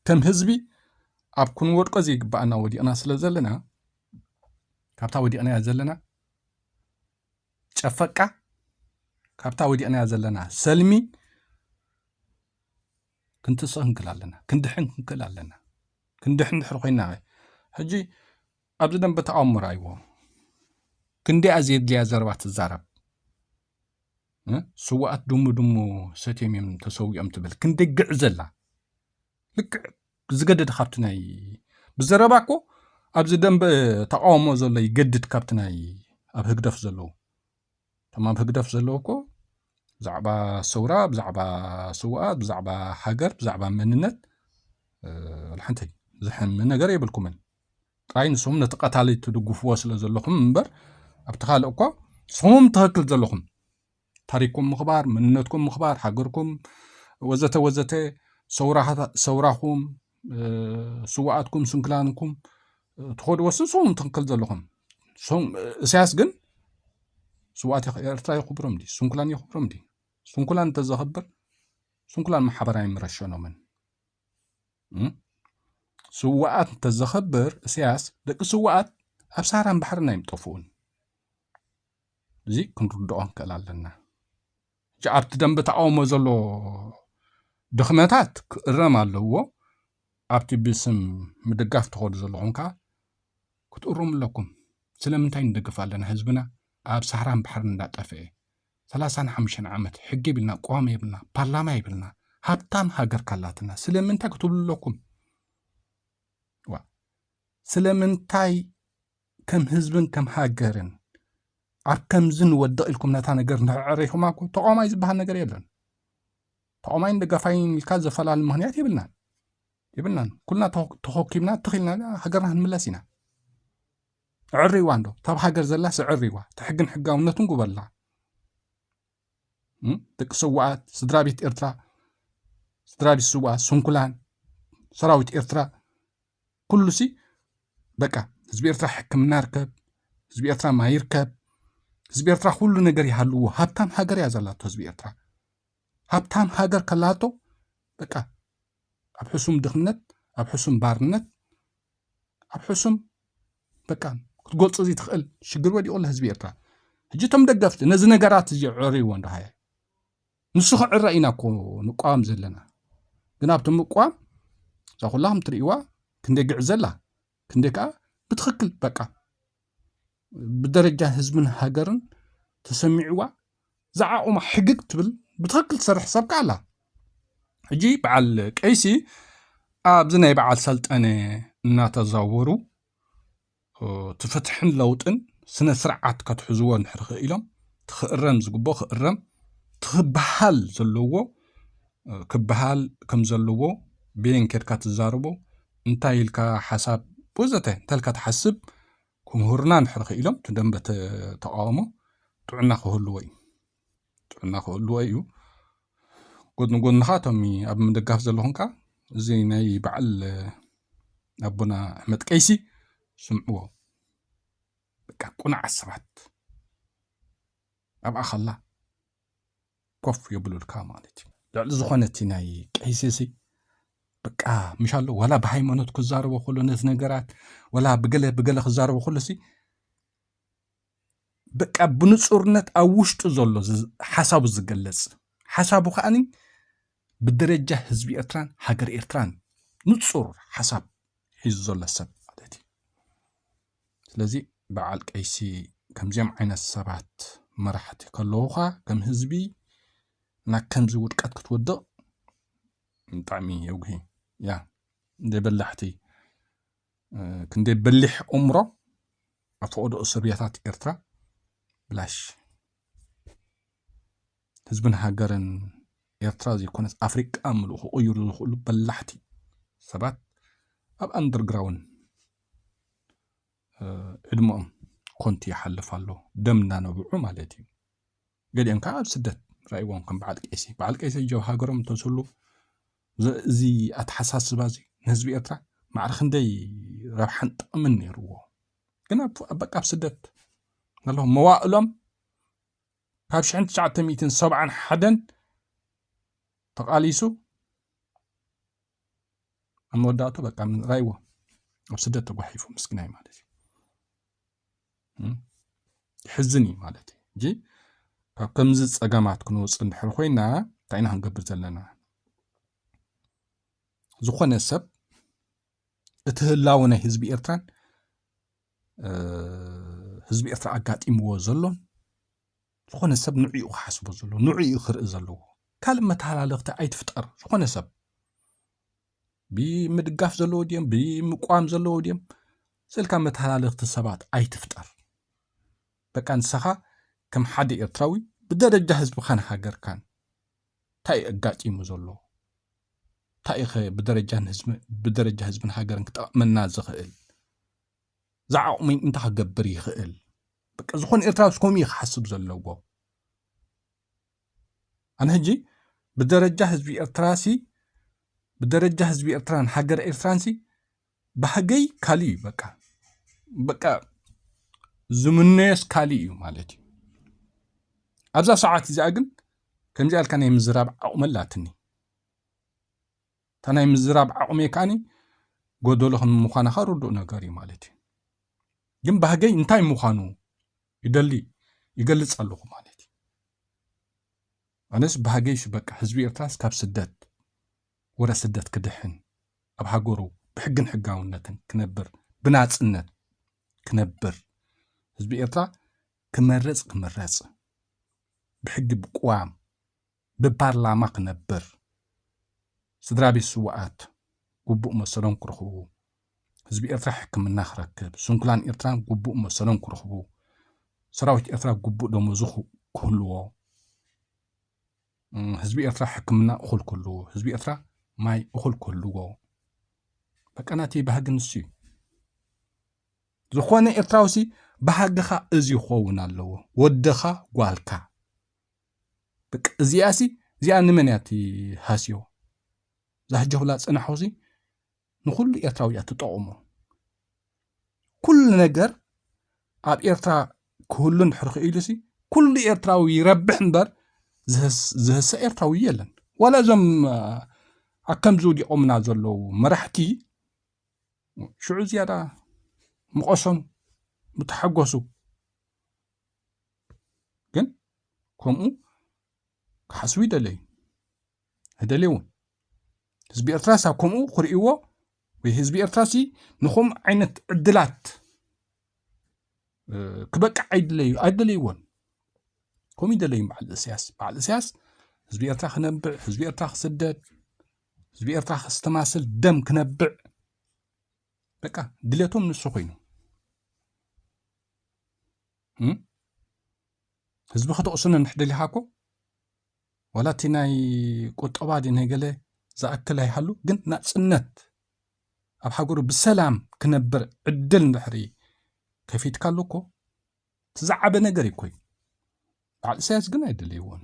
ከም ህዝቢ ኣብ ክንወድቆ ዘይግባኣና ወዲቕና ስለ ዘለና፣ ካብታ ወዲቕናያ ዘለና ጨፈቃ፣ ካብታ ወዲቕናያ ዘለና ሰልሚ ክንትስእ ክንክእል ኣለና፣ ክንድሕን ክንክእል ኣለና። ክንድሕን ድሕሪ ኮይና፣ ሕጂ ኣብዚ ደንበ ተቃውሞ ረኣይዎ። ክንደይ እያ ዘየድልያ ዘረባ ትዛረብ። እ? ስውኣት ድሙ ድሙ ሰትዮም እዮም ተሰዊኦም ትብል። ክንደይ ግዕ ዘላ። ልክዕ ዝገደደ ካብቲ ናይ ብዘረባ እኮ ኣብዚ ደንበ ተቃውሞ ዘሎ ይገድድ ካብቲ ናይ ኣብ ህግደፍ ዘለዉ። እቶም ኣብ ህግደፍ ዘለዉ እኮ ብዛዕባ ሰውራ፣ ብዛዕባ ስውኣት፣ ብዛዕባ ሃገር፣ ብዛዕባ መንነት፣ እ፣ ወላ ሓንቲ ዝሕም ነገር የብልኩምን። ጥራይ ንስኹም ነቲ ቀታሊ ትድግፍዎ ስለ ዘለኹም እምበር፣ ኣብቲ ካልእ እኮ ንስኹም ትኽክል ዘለኹም። ታሪክኩም ምኽባር፣ መንነትኩም ምኽባር፣ ሃገርኩም ወዘተ ወዘተ፣ ሰውራኻ-፣ ሰውራኹም፣ እ፣ ስውኣትኩም፣ ስንኩላንኩም፣ እ፣ ትኸድዎ ንስኹም ትኽክል ዘለኹም። ሶም-፣ እሳያስ ግን ስውኣት የኽ-፣ ኤርትራ የኽብሮም ድዩ? ስንኩላን የኽብሮም ድዩ? ስንኩላን እንተዘኽብር፣ ስንኩላን ማሕበር ኣይምረሸኖምን። እም? ስውኣት እንተዘኽብር፣ እሳያስ ደቂ ስውኣት ኣብ ሳህራን ባሕርን ኣይምጠፍኡን። እዚ ክንርድኦ ንክእል ኣለና። ኣብቲ ደንበ ተቃውሞ ዘሎ ድኽመታት ክእረም ኣለዎ። ኣብቲ ብስም ምድጋፍ ትኸዱ ዘለኹም ከዓ ክትእረሙ ኣለኩም። ስለምንታይ ንደግፍ ኣለና? ህዝብና ኣብ ሳህራን ባሕርን እንዳጠፍአ፣ ሰላሳን ሓሙሽተን ዓመት ሕጊ ይብልና፣ ቅዋም ይብልና፣ ፓርላማ ይብልና፣ ሃብታም ሃገር ካላትና ስለምንታይ ክትብሉ ኣለኩም? ዋ ስለምንታይ ከም ህዝብን ከም ሃገርን ኣብ ከምዚ ንወድቕ ኢልኩም ነታ ነገር እንተዕሪኹማ እኮ ተቃዋማይ ዝበሃል ነገር የለን። ተቃዋማይን ደጋፋይን ኢልካ ዘፈላሊ ምክንያት የብልናን የብልናን። ኩልና ተኾ- ተኾኪብና ትኺልና ሃገርና ክንምለስ ኢና። ዕሪዋ እንዶ ታብ ሃገር ዘላስ ዕሪዋ፣ እቲ ሕግን ሕጋውነቱን ጉበላ። ደቂ ስዋኣት፣ ስድራ ቤት ኤርትራ፣ ስድራ ቤት ስዋኣት፣ ስንኩላን ሰራዊት ኤርትራ፣ ኩሉ ሲ በቃ ህዝቢ ኤርትራ ሕክምና ርከብ፣ ህዝቢ ኤርትራ ማይ ይርከብ፣ ህዝቢ ኤርትራ ኩሉ ነገር ይሃልዎ። ሃብታም ሃገር እያ ዘላቶ ህዝቢ ኤርትራ። ሃብታም ሃገር ከላቶ በቃ ኣብ ሕሱም ድኽነት፣ ኣብ ሕሱም ባርነት፣ ኣብ ሕሱም በቃ ክትጎጽ እዚ ትኽእል ሽግር ወዲቑ ኣሎ ህዝቢ ኤርትራ። ሕጂ እቶም ደገፍቲ ነዚ ነገራት እዚ ዕርይዎ እንዶ ሃየ ንሱ ክዕረ ኢና እኮ ንቋም ዘለና። ግን ኣብቲ ምቋም እዛ ኩላኹም ትርእይዋ ክንደይ ግዕዘላ ክንደይ ከዓ ብትኽክል በቃ ብደረጃ ህዝብን ሃገርን ተሰሚዕዋ ዝዓቑማ ሕግግ ትብል ብትኽክል ትሰርሕ ሰብ ከዓ ኣላ። ሕጂ በዓል ቀይሲ ኣብዚ ናይ በዓል ሰልጠነ እናተዛወሩ እቲ ፍትሕን ለውጥን ስነ ስርዓት ከትሕዝዎ እንድሕር ክኢሎም ትኽእረም ዝግቦ ክእረም ትክበሃል ዘለዎ ክበሃል ከም ዘለዎ ብየን ኬድካ ትዛረቦ እንታይ ኢልካ ሓሳብ ወዘተ እንተልካ ትሓስብ ክምህሩና እንድሕር ክኢሎም እቲ ደንበ ተቃውሞ ጥዕና ክህልዎ እዩ ጥዕና ክህልዎ እዩ ጎድኒ ጎድንኻ እቶም ኣብ ምድጋፍ ዘለኹም ከዓ እዚ ናይ በዓል ኣቦና ኣሕመድ ቀይሲ ስምዕዎ በቃ ቁናዓት ሰባት ኣብኣ ከላ ኮፍ የብሉልካ ማለት እዩ ልዕሊ ዝኾነ እቲ ናይ ቀይሲ ሲ በቃ ምሽ ኣሎ ዋላ ብሃይማኖት ክዛረቦ ከሎ ነቲ ነገራት ዋላ ብገለ ብገለ ክዛረቦ ከሎ ሲ በቃ ብንጹርነት ኣብ ውሽጡ ዘሎ ሓሳቡ ዝገልጽ ሓሳቡ ከዓኒ ብደረጃ ህዝቢ ኤርትራን ሃገር ኤርትራን ንጹር ሓሳብ ሒዙ ዘሎ ሰብ ማለት እዩ ስለዚ በዓል ቀይሲ ከምዚኦም ዓይነት ሰባት መራሕቲ ከለዉኻ ከም ህዝቢ ናብ ከምዚ ውድቀት ክትወድቕ ብጣዕሚ የጉሂ ያ እንደ በላሕቲ ክንደይ በሊሕ እምሮ ኣብ ፈቐዶ እስር ቤታት ኤርትራ ብላሽ ህዝብን ሃገርን ኤርትራ ዘይኮነስ ኣፍሪቃ ምሉእ ክቕይሩ ዝኽእሉ በላሕቲ ሰባት ኣብ ኣንደርግራውን ዕድመኦም ኮንቲ ይሓልፍ ኣሎ ደም እናነብዑ ማለት እዩ ገሊኦም ከዓ ኣብ ስደት ራእይዎም ከም በዓል ቀይሲ በዓል ቀይሲ ጀብ ሃገሮም እንተስሉ እዚ ኣተሓሳስባ እዚ ንህዝቢ ኤርትራ ማዕረ ክንደይ ረብሓን ጥቕምን ነይርዎ ግን በቃ ኣብ ስደት ኣለኹ መዋእሎም ካብ ሽሕን ትሽዓተ ሚእትን ሰብዓን ሓደን ተቓሊሱ ኣብ መወዳእቱ በቃ ራይዎ ኣብ ስደት ተጓሒፉ ምስኪናይ ማለት እዩ ሕዝን እዩ ማለት እዩ እንጂ ካብ ከምዚ ፀገማት ክንወፅእ እንድሕር ኮይና እንታይ ኢና ክንገብር ዘለና ዝኾነ ሰብ እቲ ህላወ ናይ ህዝቢ ኤርትራን ህዝቢ ኤርትራ ኣጋጢምዎ ዘሎን ዝኾነ ሰብ ንዕኡ ክሓስቦ ዘለዎ ንዕኡ ክርኢ ዘለዎ ካልእ መተሃላለኽቲ ኣይትፍጠር ዝኾነ ሰብ ብምድጋፍ ዘለዎ ድዮም ብምቋም ዘለዎ ድዮም ስልካ መተሃላለኽቲ ሰባት ኣይትፍጠር በቃ ንስኻ ከም ሓደ ኤርትራዊ ብደረጃ ህዝብኻን ሃገርካን እንታይ ኣጋጢሙ ዘሎ እንታይ ኢኸ ብደረጃ ህዝብን ሃገርን ክጠቕመና ዝኽእል ዝዓቕመይ እንታይ ክገብር ይኽእል በቃ ዝኾነ ኤርትራዊ ከምኡ እዩ ክሓስብ ዘለዎ ኣነ ሕጂ ብደረጃ ህዝቢ ኤርትራሲ ብደረጃ ህዝቢ ኤርትራን ሃገር ኤርትራንሲ ባህገይ ካልእ እዩ በቃ በቃ ዝምነዮስ ካልእ እዩ ማለት እዩ ኣብዛ ሰዓት እዚኣ ግን ከምዚኣ ኢልካ ናይ ምዝራብ ዓቕሚ ኣላትኒ እታ ናይ ምዝራብ ዓቕመይ ከዓኒ ጎደሎ ከም ምዃና ከኣ ርዱእ ነገር እዩ ማለት እዩ ግን ባህገይ እንታይ ምዃኑ ይደሊ፣ ይገልጽ ኣለኹ ማለት እዩ። ኣነስ ባህገይስ በቃ ህዝቢ ኤርትራስ ካብ ስደት፣ ወረ ስደት ክድሕን፣ ኣብ ሃገሩ ብሕግን ሕጋውነትን ክነብር፣ ብናጽነት ክነብር፣ ህዝቢ ኤርትራ ክመርጽ፣ ክምረጽ፣ ብሕጊ፣ ብቅዋም፣ ብፓርላማ ክነብር፣ ስድራ ቤት ስውኣት ግቡእ መሰሎም ክረኽቡ፣ ህዝቢ ኤርትራ ሕክምና ክረክብ፣ ስንኩላን ኤርትራ ግቡእ መሰሎም ክረኽቡ፣ ሰራዊት ኤርትራ ግቡእ ደሞዙ ክህልዎ፣ ህዝቢ ኤርትራ ሕክምና እኹል ክህልዎ፣ ህዝቢ ኤርትራ ማይ እኹል ክህልዎ። በቃ ናተይ ባህጊ ንሱ እዩ። ዝኾነ ኤርትራውሲ ባህግኻ እዚ ይኸውን ኣለዎ። ወድኻ፣ ጓልካ፣ በቃ እዚኣሲ፣ እዚኣ ንመን እያ ትሃስዮ? እዛ ሕጂ ኩላ ጽናሖሲ ንኹሉ ኤርትራዊ እያ ትጠቕሞ። ኩሉ ነገር ኣብ ኤርትራ ክህሉ እንድሕር ክኢሉሲ፣ ኩሉ ኤርትራዊ ይረብሕ እምበር ዝህስ-፣ ዝህሰ ኤርትራዊ የለን። ዋላ እዞም፣ አ፣ ኣብ ከምዚ ወዲቖምና ዘለዉ መራሕቲ ሽዑ ዝያዳ ምቐሶም፣ ምተሓጎሱ። ግን ከምኡ ክሓስቡ ይደለዩ። ኣይደልይውን። ህዝቢ ኤርትራስ ኣብ ከምኡ ክርእይዎ ወይ ህዝቢ ኤርትራሲ ንኸምኡ ዓይነት ዕድላት፣ እ፣ ክበቅዕ ኣይድለዩ-፣ ኣይደልይዎን። ከምኡ ይደለዩ በዓል እስያስ። በዓል እስያስ ህዝቢ ኤርትራ ክነብዕ፣ ህዝቢ ኤርትራ ክስደድ፣ ህዝቢ ኤርትራ ከስተማስል፣ ደም ክነብዕ፣ በቃ ድሌቶም ንሱ ኮይኑ። እም? ህዝቢ ከተቕስኖ እንድሕር ደሊኻ እኮ፣ ዋላ እቲ ናይ ቁጠባ ድዩ ናይ ገለ ዝኣክል ኣይሃሉ፣ ግን ናጽነት ኣብ ሃገሩ ብሰላም ክነብር ዕድል እንድሕሪ ከፊትካሉ እኮ፣ እቲ ዝዓበ ነገር እዩ እኮ። በዓል ኢሳያስ ግን ኣይደልይዎን።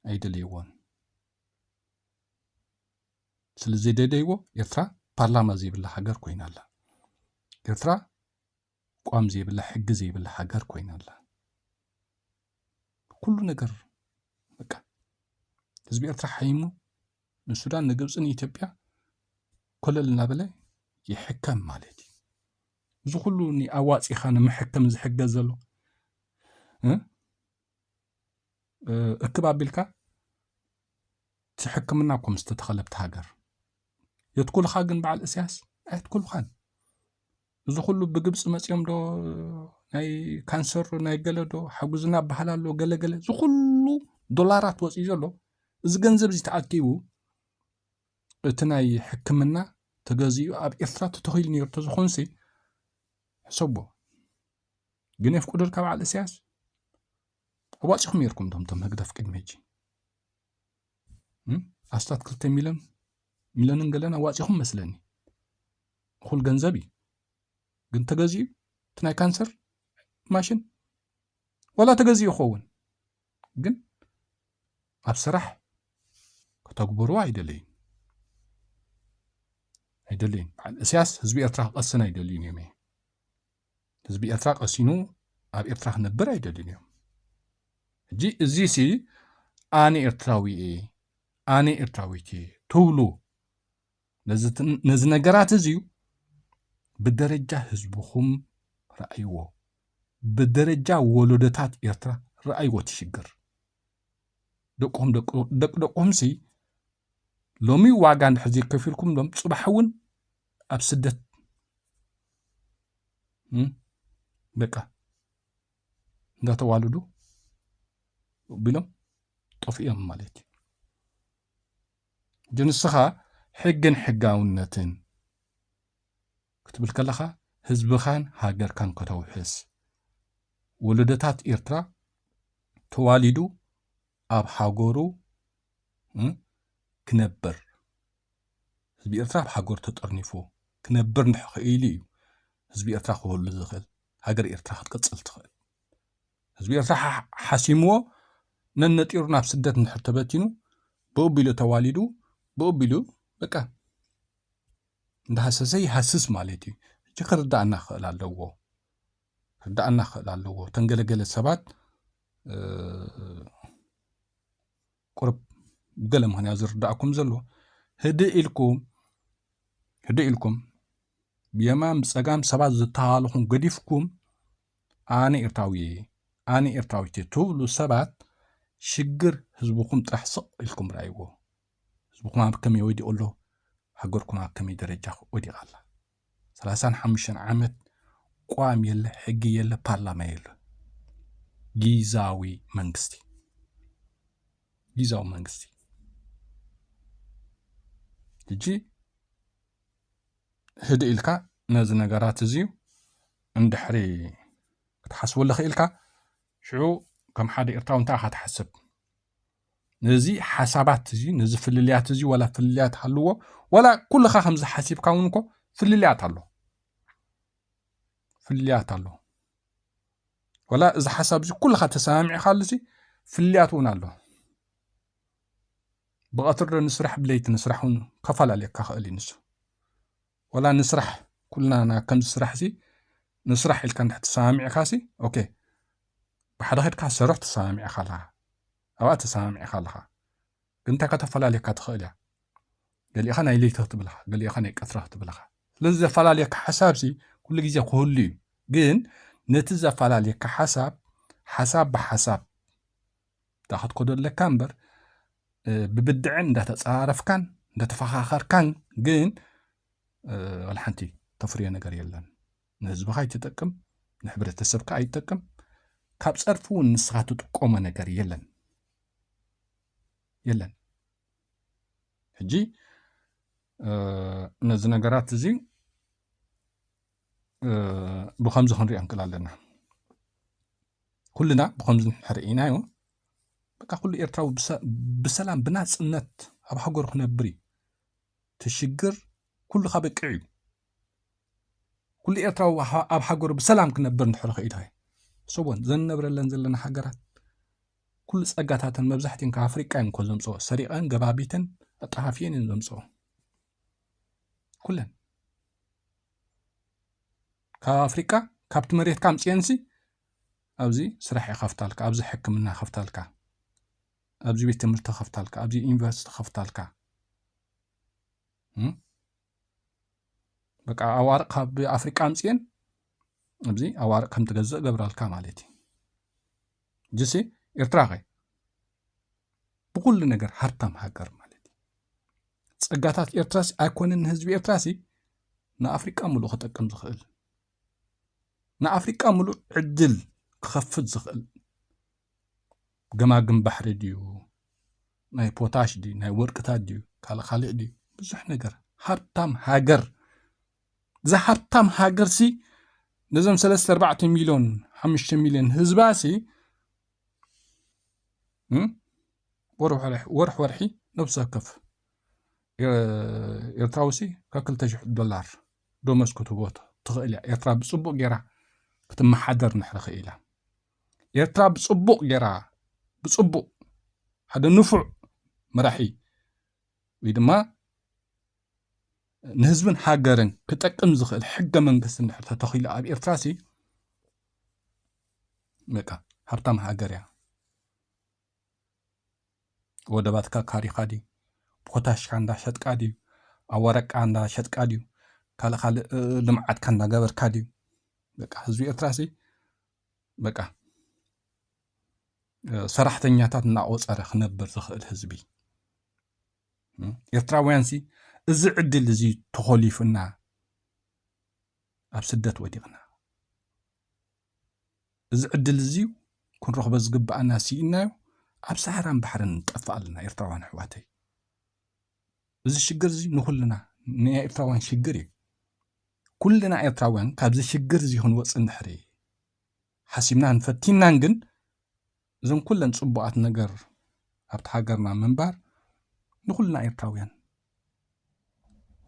ኣይደልይዎን። ስለ ዘይደለይዎ ኤርትራ ፓርላማ ዘይብላ ሃገር ኮይና ኣላ። ኤርትራ ቋም ዘይብላ፣ ሕጊ ዘይብላ ሃገር ኮይና ኣላ። ኩሉ ነገር በቃ ህዝቢ ኤርትራ ሓይሙ ንሱዳን፣ ንግብፂ፣ ንኢትዮጵያ ኮለል እናበለ ይሕከም ማለት እዩ። እዚ ኩሉ ንኣዋፂኻ ንምሕከም ዝሕገዝ ዘሎ፣ እ? እ፣ እክብ ኣቢልካ እቲ ሕክምና እኮ ምስ ተተኸለ ኣብቲ ሃገር። የትኩልኻ ግን በዓል እስያስ? ኣየትኩልኻን። እዚ ኩሉ ብግብፂ መፂኦም ዶ ናይ ካንሰር ናይ ገለ ዶ ሓጉዝና በሃል ኣሎ ገለ ገለ፣ እዚ ኩሉ ዶላራት ወፂኡ ዘሎ፣ እዚ ገንዘብ እዚ ተኣኪቡ እቲ ናይ ሕክምና ተገዚኡ ኣብ ኤርትራ ተተኺሉ ነይሩ ተዝኾንሲ ሕሰቦ። ግን የፍቅዱልካ በዓል እስያስ? ኣዋፂኹም ነይርኩም እቶም፣ እቶም ህግደፍ ቅድሚ ሕጂ። እም? ኣስታት ክልተ ሚልዮን፣ ሚልዮንን ገለን ኣዋፂኹም መስለኒ። እኹል ገንዘብ እዩ። ግን ተገዚኡ እቲ ናይ ካንሰር ማሽን ዋላ ተገዚኡ ይኸውን። ግን ኣብ ስራሕ ከተግብርዎ ኣይደለይን። ኣይደለይን። በዓል እስያስ ህዝቢ ኤርትራ ክቐስን ኣይደልዩን እዮም። ህዝቢ ኤርትራ ቀሲኑ ኣብ ኤርትራ ክነብር ኣይደልዩን እዮም። ሕጂ እዚሲ ኣነ ኤርትራዊ እየ፣ ኣነ ኤርትራዊት እየ ትብሉ፣ ነዚ ት-፣ ነዚ ነገራት እዚ ብደረጃ ህዝብኹም ረኣይዎ፣ ብደረጃ ወለዶታት ኤርትራ ረኣይዎ እቲ ሽግር። ደቅኹም፣ ደቂ፣ ደቂ ደቅኹምሲ ሎሚ ዋጋ እንድሕር ዘይከፊልኩምሎም፣ ጽባሕ እውን ኣብ ስደት፣ እም፣ በቃ እንዳተዋልዱ ቢሎም ጠፍኦም ማለት እዩ። ሕጂ ንስኻ ሕግን ሕጋውነትን ክትብል ከለኻ፣ ህዝብኻን ሃገርካን ከተውሕስ፣ ወለዶታት ኤርትራ ተዋሊዱ ኣብ ሃገሩ፣ እ፣ ክነብር፣ ህዝቢ ኤርትራ ኣብ ሃገሩ ተጠርኒፉ ክነብር እንድሕር ክኢሉ እዩ ህዝቢ ኤርትራ ክህሉ ዝኽእል፣ ሃገር ኤርትራ ክትቅጽል ትኽእል። ህዝቢ ኤርትራ ሓ-፣ ሓሲምዎ ነነጢሩ ናብ ስደት እንድሕር ተበቲኑ፣ ብኡ ቢሉ ተዋሊዱ፣ ብኡ ቢሉ በቃ እንዳሃሰሰ ይሃስስ ማለት እዩ። ሕጂ ክርዳእና ክኽእል ኣለዎ። ክርዳእና ክኽእል ኣለዎ። እተን ገለገለ ሰባት፣ እ፣ ቁሩብ ገለ ምኽንያት ዝርዳእኩም ዘሎ፣ ህድእ ኢልኩም፣ ህድእ ኢልኩም ብየማን ብጸጋም ሰባት ዝተሃለኹም ገዲፍኩም ኣነ ኤርትራዊ እየ፣ ኣነ ኤርትራዊት እየ ትብሉ ሰባት ሽግር ህዝብኹም ጥራሕ ስቕ ኢልኩም ረኣይዎ። ህዝብኹም ኣብ ከመይ ወዲቑ ኣሎ፣ ሃገርኩም ኣብ ከመይ ደረጃ ወዲቓ ኣላ። ሰላሳን ሓሙሽተን ዓመት ቋም የለ፣ ሕጊ የለ፣ ፓርላማ የለ። ጊዛዊ መንግስቲ፣ ጊዛዊ መንግስቲ። ሕጂ ህድእ ኢልካ ነዚ ነገራት እዚ እንድሕሪ ክትሓስበሉ ክኢልካ፣ ሽዑ ከም ሓደ ኤርትራዊ እንታይ ኢኻ ትሓስብ? ነዚ ሓሳባት እዚ፣ ነዚ ፍልልያት እዚ፣ ዋላ ፍልልያት ሃልዎ፣ ዋላ ኩልኻ ከምዚ ሓሲብካ እውን እኮ ፍልልያት ኣሎ። ፍልልያት ኣሎ። ዋላ እዚ ሓሳብ እዚ ኩልኻ ተሰማሚዕካሉ እዚ ፍልልያት እውን ኣሎ። ብቐትሪ ዶ ንስራሕ ብለይቲ ንስራሕ እውን ከፈላለየካ ክእል እዩ ንሱ። ዋላ ንስራሕ ኩልና ና ከምዚ ስራሕ እዚ ንስራሕ ኢልካ እንድሕር ተሰማሚዕካ ሲ፣ ኦኬ፣ ብሓደ ኸድካ ሰርሕ ተሰማሚዕካ ኣለኻ፣ ኣብኣ ተሰማሚዕካ ኣለኻ። ግን እንታይ ከተፈላለየካ ትኽእል እያ? ገሊእኻ ናይ ለይቲ ክትብልኻ፣ ገሊእኻ ናይ ቀትሪ ክትብልኻ። ስለዚ ዘፈላለየካ ሓሳብ ሲ ኩሉ ግዜ ክህሉ እዩ። ግን ነቲ ዘፈላለየካ ሓሳብ፣ ሓሳብ ብሓሳብ እንዳኸትኮዶ ኣለካ እምበር፣ እ፣ ብብድዕን እንዳተጸራረፍካን እንዳተፈኻኸርካን ግን፣ እ፣ ወላ ሓንቲ ተፍርዮ ነገር የለን። ንህዝብኻ ኣይትጠቅም፣ ንሕብረተሰብካ ኣይትጠቅም። ካብ ጸርፊ እውን ንስኻ ትጥቀሞ ነገር የለን፣ የለን። ሕጂ፣ እ፣ ነዚ ነገራት እዚ፣ እ፣ ብኸምዚ ክንሪኦ ንክእል ኣለና። ኩልና ብኸምዚ እንድሕር ርኢናዮ፣ በቃ ኩሉ ኤርትራዊ ብሰ-፣ ብሰላም ብናጽነት ኣብ ሃገሩ ክነብር እዩ። እቲ ሽግር ኩሉ ከበቅዕ እዩ። ኩሉ ኤርትራዊ ሃ-፣ ኣብ ሃገሩ ብሰላም ክነብር እንድሕር ክኢሉ፣ ሰቦን ዘንነብረለን ዘለና ሃገራት ኩሉ ጸጋታተን መብዛሕትኤን ካብ ኣፍሪቃ እየን እኮ ዘምጽኦ። ሰሪቐን፣ ገባቢተን፣ ኣጠፋፊኤን እየን ዘምጽኦ። ኩለን ካብ ኣፍሪቃ፣ ካብቲ መሬትካ ኣምጽኤንሲ ኣብዚ ስራሕ ይኸፍታልካ፣ ኣብዚ ሕክምና ይኸፍታልካ፣ ኣብዚ ቤት ትምህርቲ ይኸፍታልካ፣ ኣብዚ ዩኒቨርሲቲ ይኸፍታልካ። እም? በቃ ኣዋርቕ ካብ ኣፍሪቃ ኣምጽኤን ኣብዚ ኣዋርቕ ከም ትገዝእ ገብራልካ ማለት እዩ። ጅሲ ኤርትራ ኸ ብኩሉ ነገር ሃብታም ሃገር ማለት እዩ። ጸጋታት ኤርትራሲ ኣይኮነን ንህዝቢ ኤርትራሲ ንኣፍሪቃ ሙሉእ ክጠቅም ዝኽእል፣ ንኣፍሪቃ ሙሉእ ዕድል ክኸፍት ዝኽእል። ገማግም ባሕሪ ድዩ፣ ናይ ፖታሽ ድዩ፣ ናይ ወርቅታት ድዩ፣ ካልእ ካልእ ድዩ፣ ብዙሕ ነገር። ሃብታም ሃገር፣ እዛ ሃብታም ሃገር ሲ ነዞም ሰለስተ ኣርባዕተ ሚልዮን ሓሙሽተ ሚልዮን ህዝባ ሲ፣ እም? ወርሒ ወርሒ፣ ወርሒ ወርሒ ነብሲ ወከፍ ኤ-፣ ኤርትራዊ ሲ ካብ ክልተ ሽሕ ዶላር ደሞዝ ክትህቦ ትኽእል እያ። ኤርትራ ብጽቡቕ ጌራ ክትመሓደር እንድሕር ክኢላ። ኤርትራ ብጽቡቕ ጌራ፣ ብጽቡቕ ሓደ ንፉዕ መራሒ ወይ ድማ ንህዝብን ሃገርን ክጠቅም ዝኽእል ሕገ መንግስቲ እንድሕር ተተኺሉ ኣብ ኤርትራ ሲ፣ በቃ ሃብታም ሃገር እያ። ወደባትካ ካሪኻ ድዩ? ፖታሽካ እንዳሸጥካ ድዩ? ኣዋርቕካ እንዳሸጥካ ድዩ? ካልእ ካልእ፣ እ፣ ልምዓትካ እንዳገበርካ ድዩ? በቃ ህዝቢ ኤርትራ ሲ፣ በቃ፣ እ፣ ሰራሕተኛታት እናቆጸረ ክነብር ዝኽእል ህዝቢ። እም፣ ኤርትራውያን ሲ፣ እዚ ዕድል እዚ ተኾሊፉና ኣብ ስደት ወዲቕና። እዚ ዕድል እዚ ክንረኽቦ ዝግብኣና ስኢናዮ፣ ኣብ ሰሃራን ባሕርን ንጠፍእ ኣለና ኤርትራውያን ኣሕዋተይ። እዚ ሽግር እዚ ንኹልና ናይ ኤርትራውያን ሽግር እዩ። ኩልና ኤርትራውያን ካብዚ ሽግር እዚ ክንወጽእ እንድሕሪ ሓሲብናን ፈቲናን ግን፣ እዘን ኩለን ጽቡቓት ነገር ኣብቲ ሃገርና ምንባር ንኹልና ኤርትራውያን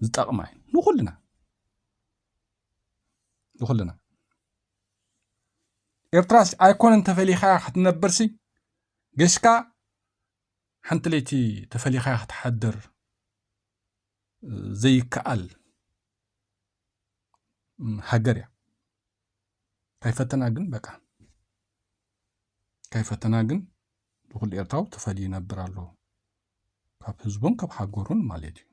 ዝጠቕማ እየን። ንኹልና፣ ንኹልና። ኤርትራስ ኣይኮነን ተፈሊኻያ ክትነብርሲ፣ ገሽካ ሓንቲ ለይቲ ተፈሊኻያ ክትሓድር ዘይከኣል ሃገር እያ። ካይፈተና ግን በቃ፣ ካይፈተና ግን ብኩሉ ኤርትራዊ ተፈልዩ ይነብር ኣሎ። ካብ ህዝቡን ካብ ሃገሩን ማለት እዩ።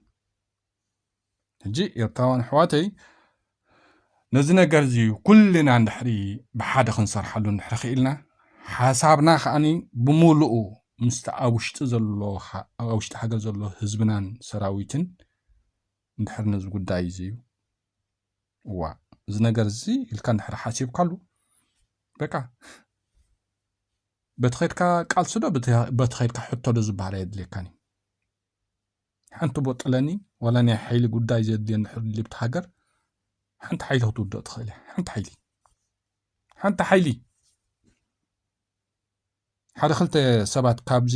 ሕጂ ኤርትራውያን ኣሕዋተይ፣ ነዚ ነገር እዚ ኩልና እንድሕሪ ብሓደ ክንሰርሓሉ እንድሕሪ ክኢልና፣ ሓሳብና ከዓኒ ብምሉኡ ምስቲ ኣብ ውሽጢ ዘሎ፣ ኣብ ውሽጢ ሃገር ዘሎ ህዝብናን ሰራዊትን እንድሕሪ ነዚ ጉዳይ እዚ እዩ። እዋ፣ እዚ ነገር እዚ ኢልካ እንድሕሪ ሓሲብካሉ፣ በቃ፣ በቲ ኸድካ ቃልሲ ዶ፣ በቲ ኸድካ ሕቶ ዶ ዝበሃል ኣየድልየካን እዩ። ሓንቲ ቦጥለኒ፣ ዋላ ናይ ሓይሊ ጉዳይ ዘድልዮ እንድሕር ድልብቲ ሃገር፣ ሓንቲ ሓይሊ ክትውድቕ ትኽእል እያ። ሓንቲ ሓይሊ። ሓንቲ ሓይሊ። ሓደ ክልተ ሰባት ካብዚ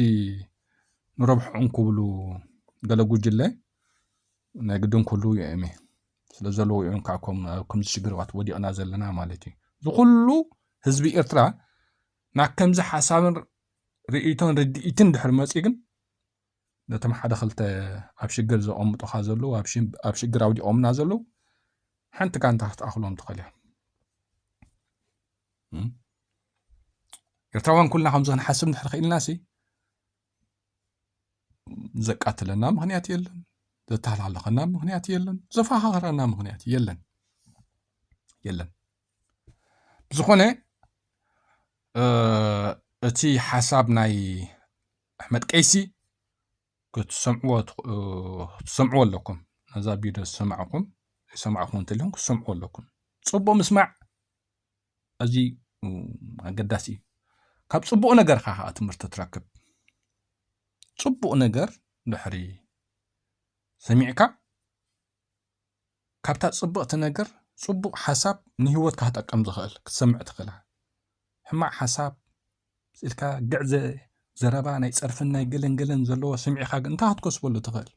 ንረብሕኦም ክብሉ ገለ ጉጅለ ናይ ግድን ኩሉ ይእመ ስለ ዘለዉ እዮም ከዓ ከም-፣ ኣብ ከምዚ ሽግርባት ወዲቕና ዘለና ማለት እዩ። እዚ ኩሉ ህዝቢ ኤርትራ ናብ ከምዚ ሓሳብን ርእይቶን ርድኢትን ድሕሪ መፂኡ ግን ነቶም ሓደ ክልተ ኣብ ሽግር ዘቐምጡኻ ዘለዉ፣ ኣብ ሽም-፣ ኣብ ሽግር ኣውዲቖምና ዘለዉ ሓንቲ ጋንታ ክትኣኽሎም ትኽእል እያ። እም? ኤርትራውያን ኩልና ከምዚ ክንሓስብ እንድሕር ክኢልና ሲ ዘቃትለና ምኽንያት የለን፣ ዘተሃላለኸና ምኽንያት የለን፣ ዘፈኻኽረና ምኽንያት የለን፣ የለን። ብዝኾነ፣ እ፣ እቲ ሓሳብ ናይ ኣሕመድ ቀይሲ ክትሰምዕዎ ትኽ-፣ እ፣ ክትሰምዕዎ ኣለኩም። ነዛ ቪድዮ ዝሰማዕኩም፣ ዝሰማዕኩም እንተልዮም ክትሰምዕዎ ኣለኩም። ጽቡቕ ምስማዕ ኣዝዩ፣ እ፣ ኣገዳሲ እዩ። ካብ ጽቡቕ ነገርካ ከኣ ትምህርቲ ትረክብ። ጽቡቕ ነገር ድሕሪ ሰሚዕካ፣ ካብታ ጽብቕቲ ነገር ጽቡቕ ሓሳብ ንህይወትካ ክጠቅም ዝኽእል ክትሰምዕ ትኽእል። ሕማቕ ሓሳብ ኢልካ ግዕ ዘ-፣ ዘረባ ናይ ጸርፍን ናይ ገለን ገለን ዘለዎ ሰሚዕካ ግን እንታይ ክትከስበሉ ትኽእል?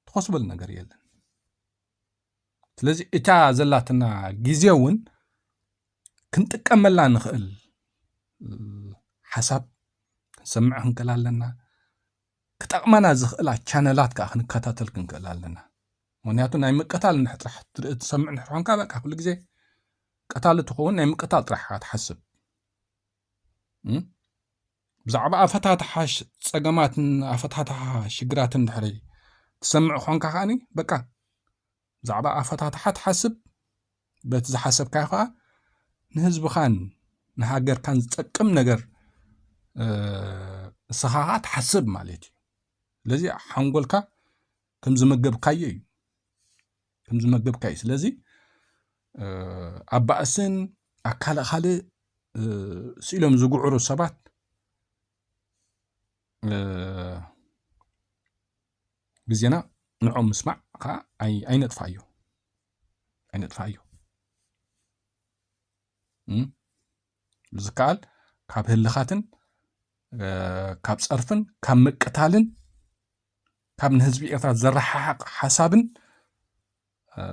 ትኸስበሉ ነገር የለን። ስለዚ እታ ዘላትና ግዜ እውን ክንጥቀመላ ንኽእል፣ እ፣ ሓሳብ ክንሰምዕ ክንክእል ኣለና። ክጠቕመና ዝኽእላ ቻነላት ከኣ ክንከታተል ክንክእል ኣለና። ምኽንያቱ ናይ ምቅታል እንድሕር ጥራሕ ትርኢ ትሰምዕ እንድሕር ኮንካ በቃ ኩሉ ግዜ ቀታሊ ትኸውን፣ ናይ ምቅታል ጥራሕ ኢኻ ትሓስብ። እም? ብዛዕባ ኣፈታትሓ ሽ-፣ ጸገማትን ኣፈታትሓ ሽግራትን እንድሕር ትሰምዕ ኮንካ ከኣኒ በቃ ብዛዕባ ኣፈታትሓ ትሓስብ፣ በቲ ዝሓሰብካዮ ከኣ ንህዝብኻን ንሃገርካን ዝጠቅም ነገር፣ እ፣ ንስኻ ከኣ ትሓስብ ማለት እዩ። ስለዚ ሓንጎልካ ከም ዝመገብካዮ እዩ። ከም ዝመገብካዮ። ስለዚ፣ እ፣ ኣብ ባእስን ኣብ ካልእ ካልእ፣ እ፣ ስኢሎም ዝጉዕሩ ሰባት፣ እ፣ ግዜና ንዕኦም ምስማዕ ከኣ ኣይ-፣ ኣይነጥፋዮ። ኣይነጥፋዮ። እም? ዝከኣል ካብ ህልኻትን፣ እ፣ ካብ ጸርፍን፣ ካብ ምቅታልን፣ ካብ ንህዝቢ ኤርትራ ዘረሓሕቕ ሓሳብን፣ እ፣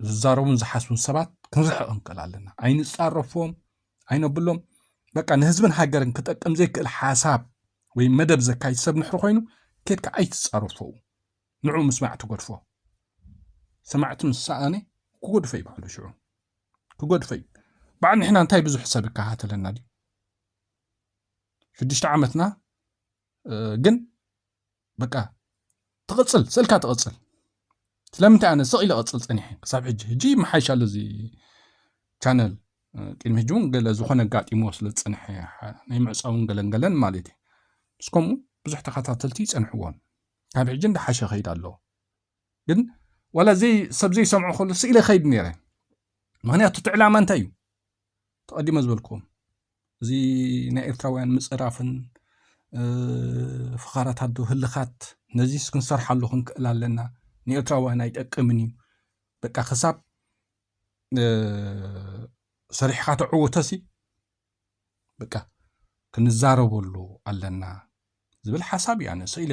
ዝዛረቡን ዝሓስቡን ሰባት ክንርሕቕ ንክእል ኣለና። ኣይንጻረፎም፣ ኣይነብሎም። በቃ ንህዝብን ሃገርን ክጠቅም ዘይክእል ሓሳብ ወይ መደብ ዘካይድ ሰብ ንሕሪ ኮይኑ፣ ኬድካ ኣይትጻረፎ። ንዑ ምስማዕ ትገድፎ። ሰማዕቲ ምስ ሰኣነ ክገድፎ እዩ ባዕሉ ሽዑ። ክገድፎ እዩ። በዓል ንሕና እንታይ ብዙሕ ሰብ ይከታተለና ድዩ? ሽዱሽተ ዓመትና፣ እ፣ ግን በቃ ትቕጽል፣ ስእልካ ትቕጽል። ስለምንታይ ኣነ ስቕ ኢለ እቕጽል ጸኒሐ ክሳብ ሕጂ? ሕጂ ይመሓይሽ ኣሎ እዚ ቻነል። እ፣ ቅድሚ ሕጂ እውን ገለ ዝኾነ ኣጋጢምዎ ስለ ዝጸንሐ፣ ሓ-፣ ናይ ምዕጻውን ገለን ገለን ማለት እዩ። ምስ ከምኡ ብዙሕ ተኸታተልቲ ይጸንሕዎን። ካብ ሕጂ እንዳሓሸ ይኸይድ ኣሎ። ግን ዋላ ዘይ-፣ ሰብ ዘይሰምዖ ከሎ ስኢለ ይኸይድ ነይረ። ምኽንያቱ እቲ ዕላማ እንታይ እዩ? ተቐዲመ ዝበልክዎም። እዚ ናይ ኤርትራውያን ምጽራፍን፣ እ፣ ፍኻራት ኣዶ ህልኻት፣ ነዚስ ክንሰርሓሉ ክንክእል ኣለና። ንኤርትራውያን ኣይጠቅምን እዩ። በቃ ክሳብ፣ እ፣ ሰሪሕኻ ተዕውቶሲ፣ በቃ ክንዛረበሉ ኣለና ዝብል ሓሳብ እዩ። ኣነ ስኢለ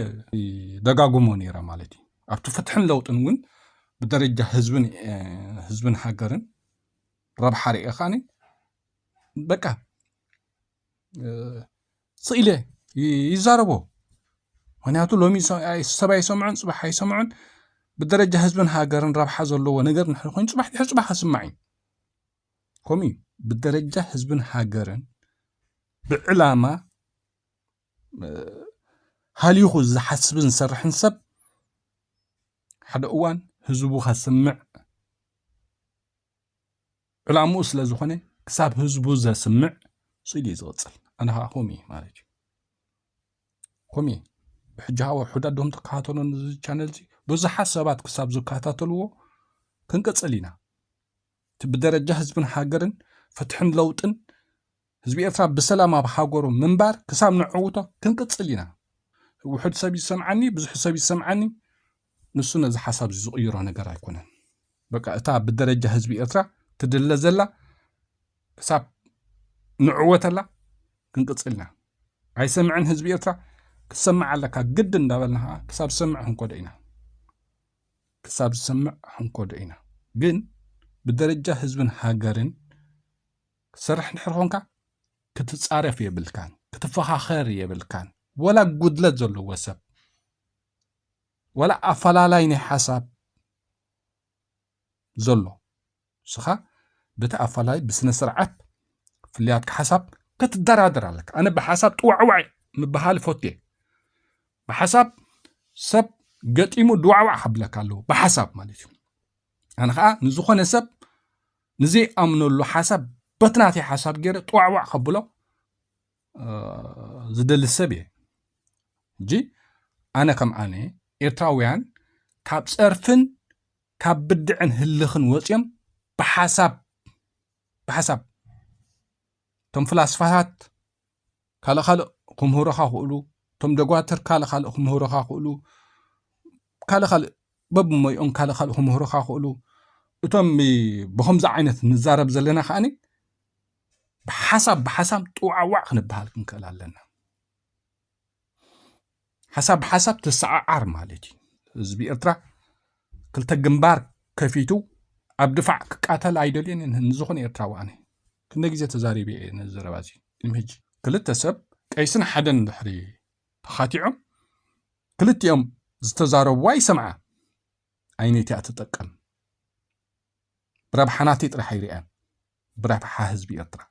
ደጋግሞ ነይረ ማለት እዩ። ኣብቲ ፍትሕን ለውጥን እውን ብደረጃ ህዝብን፣ እ፣ ህዝብን ሃገርን ረብሓ ርኤ ከኣኒ በቃ፣ እ፣ ስኢለ ይ-፣ ይዛረቦ። ምኽንያቱ ሎሚ ሰ-፣ ኣይ-፣ ሰብ ኣይሰምዖን፣ ጽባሕ ኣይሰምዖን። ብደረጃ ህዝብን ሃገርን ረብሓ ዘለዎ ነገር እንድሕር ኮይኑ ጽባሕ ድሕሪ ጽባሕ ክስማዕ እዩ። ከምኡ እዩ። ብደረጃ ህዝብን ሃገርን ብዕላማ፣ እ፣ ሃሊኹ ዝሓስብን ዝሰርሕን ሰብ ሓደ እዋን ህዝቡ ከስምዕ ዕላምኡ ስለ ዝኾነ ክሳብ ህዝቡ ዘስምዕ ስኢሉ እዩ ዝቕፅል። ኣነ ከዓ ከምኡ እየ ማለት እዩ። ከምኡ እየ። ብሕጂ ሃወ ሕዳድ ዶም ትከታተሉ ነዚ ቻነል እዚ ብዙሓት ሰባት ክሳብ ዝከታተልዎ ክንቅፅል ኢና። እቲ ብደረጃ ህዝብን ሃገርን ፍትሕን ለውጥን ህዝቢ ኤርትራ ብሰላም ኣብ ሃገሩ ምንባር ክሳብ ነዕውቶ ክንቅፅል ኢና። ውሑድ ሰብ ይሰምዓኒ፣ ብዙሕ ሰብ ይሰምዓኒ፣ ንሱ ነዚ ሓሳብ እዚ ዝቕይሮ ነገር ኣይኮነን። በቃ እታ ብደረጃ ህዝቢ ኤርትራ ትድለ ዘላ ክሳብ ንዕወተላ ክንቅፅል ኢና። ኣይሰምዕን ህዝቢ ኤርትራ፣ ክትሰምዕ ኣለካ ግድ እንዳበልና ከዓ ክሳብ ዝሰምዕ ክንኮዶ ኢና። ክሳብ ዝሰምዕ ክንኮዶ ኢና። ግን ብደረጃ ህዝብን ሃገርን ክትሰርሕ እንድሕር ኾንካ ክትጻረፍ የብልካን፣ ክትፈኻኸር የብልካን። ወላ ጉድለት ዘለዎ ሰብ፣ ወላ ኣፈላላይ ናይ ሓሳብ ዘሎ፣ ንስኻ በቲ ኣፈላላይ ብስነ ስርዓት ፍልያትካ ሓሳብ ክትደራደር ኣለካ። ኣነ ብሓሳብ ጥዋዕዋዕ ምበሃል ይፈቱ እየ። ብሓሳብ ሰብ ገጢሙ ድዋዕዋዕ ከብለካ ኣለዎ፣ ብሓሳብ ማለት እዩ። ኣነ ከዓ ንዝኾነ ሰብ ንዘይኣምነሉ ሓሳብ በቲ ናተይ ሓሳብ ገይረ ጥዋዕዋዕ ከብሎ፣ እ፣ ዝደሊ ሰብ እየ። ሕጂ ኣነ ከም ኣነ ኤርትራውያን ካብ ጸርፍን ካብ ብድዕን ህልኽን ወፂኦም ብሓሳብ፣ ብሓሳብ እቶም ፍላስፋታት ካልእ ካልእ ክምህሩኻ ክእሉ፣ እቶም ደጓትር ካልእ ካልእ ክምህሩኻ ክእሉ፣ ካልእ ካልእ በብሞይኦም ካልእ ካልእ ክምህሩኻ ክእሉ፣ እቶም ብኸምዚ ዓይነት ንዛረብ ዘለና ከዓኒ ብሓሳብ ብሓሳብ ጥዋዕዋዕ ክንበሃል ክንክእል ኣለና። ሓሳብ ብሓሳብ ትሰዓዓር ማለት እዩ። ህዝቢ ኤርትራ ክልተ ግንባር ከፊቱ ኣብ ድፋዕ ክቃተል ኣይደልየን እየ፣ ንዝኾነ ኤርትራዊ ኣነ። ክንደ ግዜ ተዛሪበ እየ ነዚ ዘረባ እዚ። ቅድሚ ሕጂ ክልተ ሰብ ቀይስን ሓደን ድሕሪ ተኻቲዖም ክልቲኦም ዝተዛረብዋ ይሰምዓ። ኣይነቲኣ ትጠቀም። ብረብሓ ናተይ ጥራሕ ኣይርእያን። ብረብሓ ህዝቢ ኤርትራ፣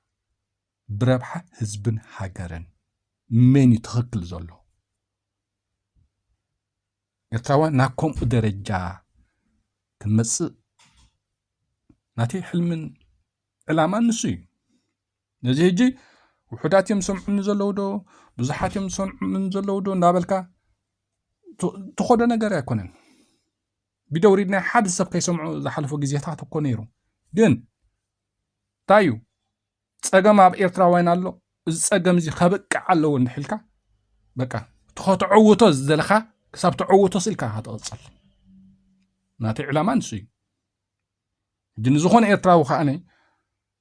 ብረብሓ ህዝብን ሃገርን መን እዩ ትኽክል ዘሎ? ኤርትራውያን ናብ ከምኡ ደረጃ ክንመጽእ ናተይ ሕልምን ዕላማን ንሱ እዩ። ነዚ ሕጂ ውሑዳት እዮም ዝሰምዑኒ ዘለዉ ዶ፣ ብዙሓት እዮም ዝሰምዑኒ ዘለዉ ዶ እንዳበልካ ት-፣ ትኸዶ ነገር ኣይኮነን። ቪድዮ ውሪድና ሓደ ሰብ ከይሰምዑ ዝሓለፈ ግዜታት እኮ ነይሩ። ግን እንታይ እዩ? ጸገም ኣብ ኤርትራውያን ኣሎ። እዚ ጸገም እዚ ከብቅዕ ኣለዎ እንድሕልካ፣ በቃ፣ እቲ ከተዕውቶ ዝደለኻ ክሳብ ተዕውቶ ስኢልካ ኢኻ ትቕጽል። ናተይ ዕላማ ንሱ እዩ። ሕጂ ንዝኾነ ኤርትራዊ ከዓነ፣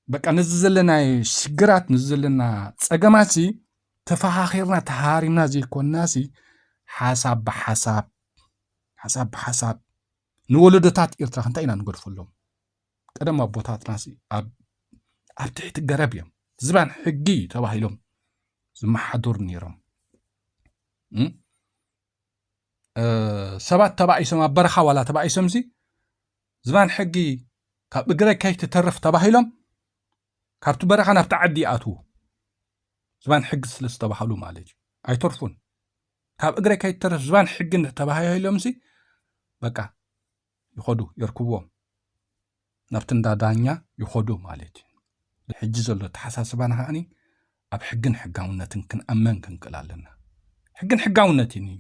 በቃ፣ ነዚ ዘለና ሽግራት፣ ነዚ ዘለና ጸገማት ሲ ተፈኻኺርና ተሃሪምና ዘይኮንና ሲ፣ ሓሳብ ብሓሳብ፣ ሓሳብ ብሓሳብ ንወለዶታት ኤርትራ እንታይ ኢና ንገድፈሎም? ቀደም ኣቦታትና ሲ ኣብ፣ ኣብ ትሕቲ ገረብ እዮም። ዝባን ሕጊ ተባሂሎም ዝመሓደሩ ነይሮም። እም? እ፣ ሰባት ተባኢሶም፣ ኣብ በረኻ ዋላ ተባኢሶም ሲ፣ ዝባን ሕጊ ካብ እግረይ ከይትተርፍ ተባሂሎም፣ ካብቲ በረኻ ናብቲ ዓዲ ይኣትዉ። ዝባን ሕጊ ስለ ዝተባህሉ ማለት እዩ። ኣይተርፉን። ካብ እግረይ ከይትተርፍ ዝባን ሕጊ እንድሕር ተባሂሎም ሲ፣ በቃ፣ ይኸዱ፣ የርክብዎም። ናብቲ እንዳ ዳኛ ይኸዱ ማለት እዩ። ሕጂ ዘሎ ኣተሓሳስባና ከዓኒ ኣብ ሕግን ሕጋውነትን ክንኣመን ክንክእል ኣለና። ሕግን ሕጋውነትን እዩ፣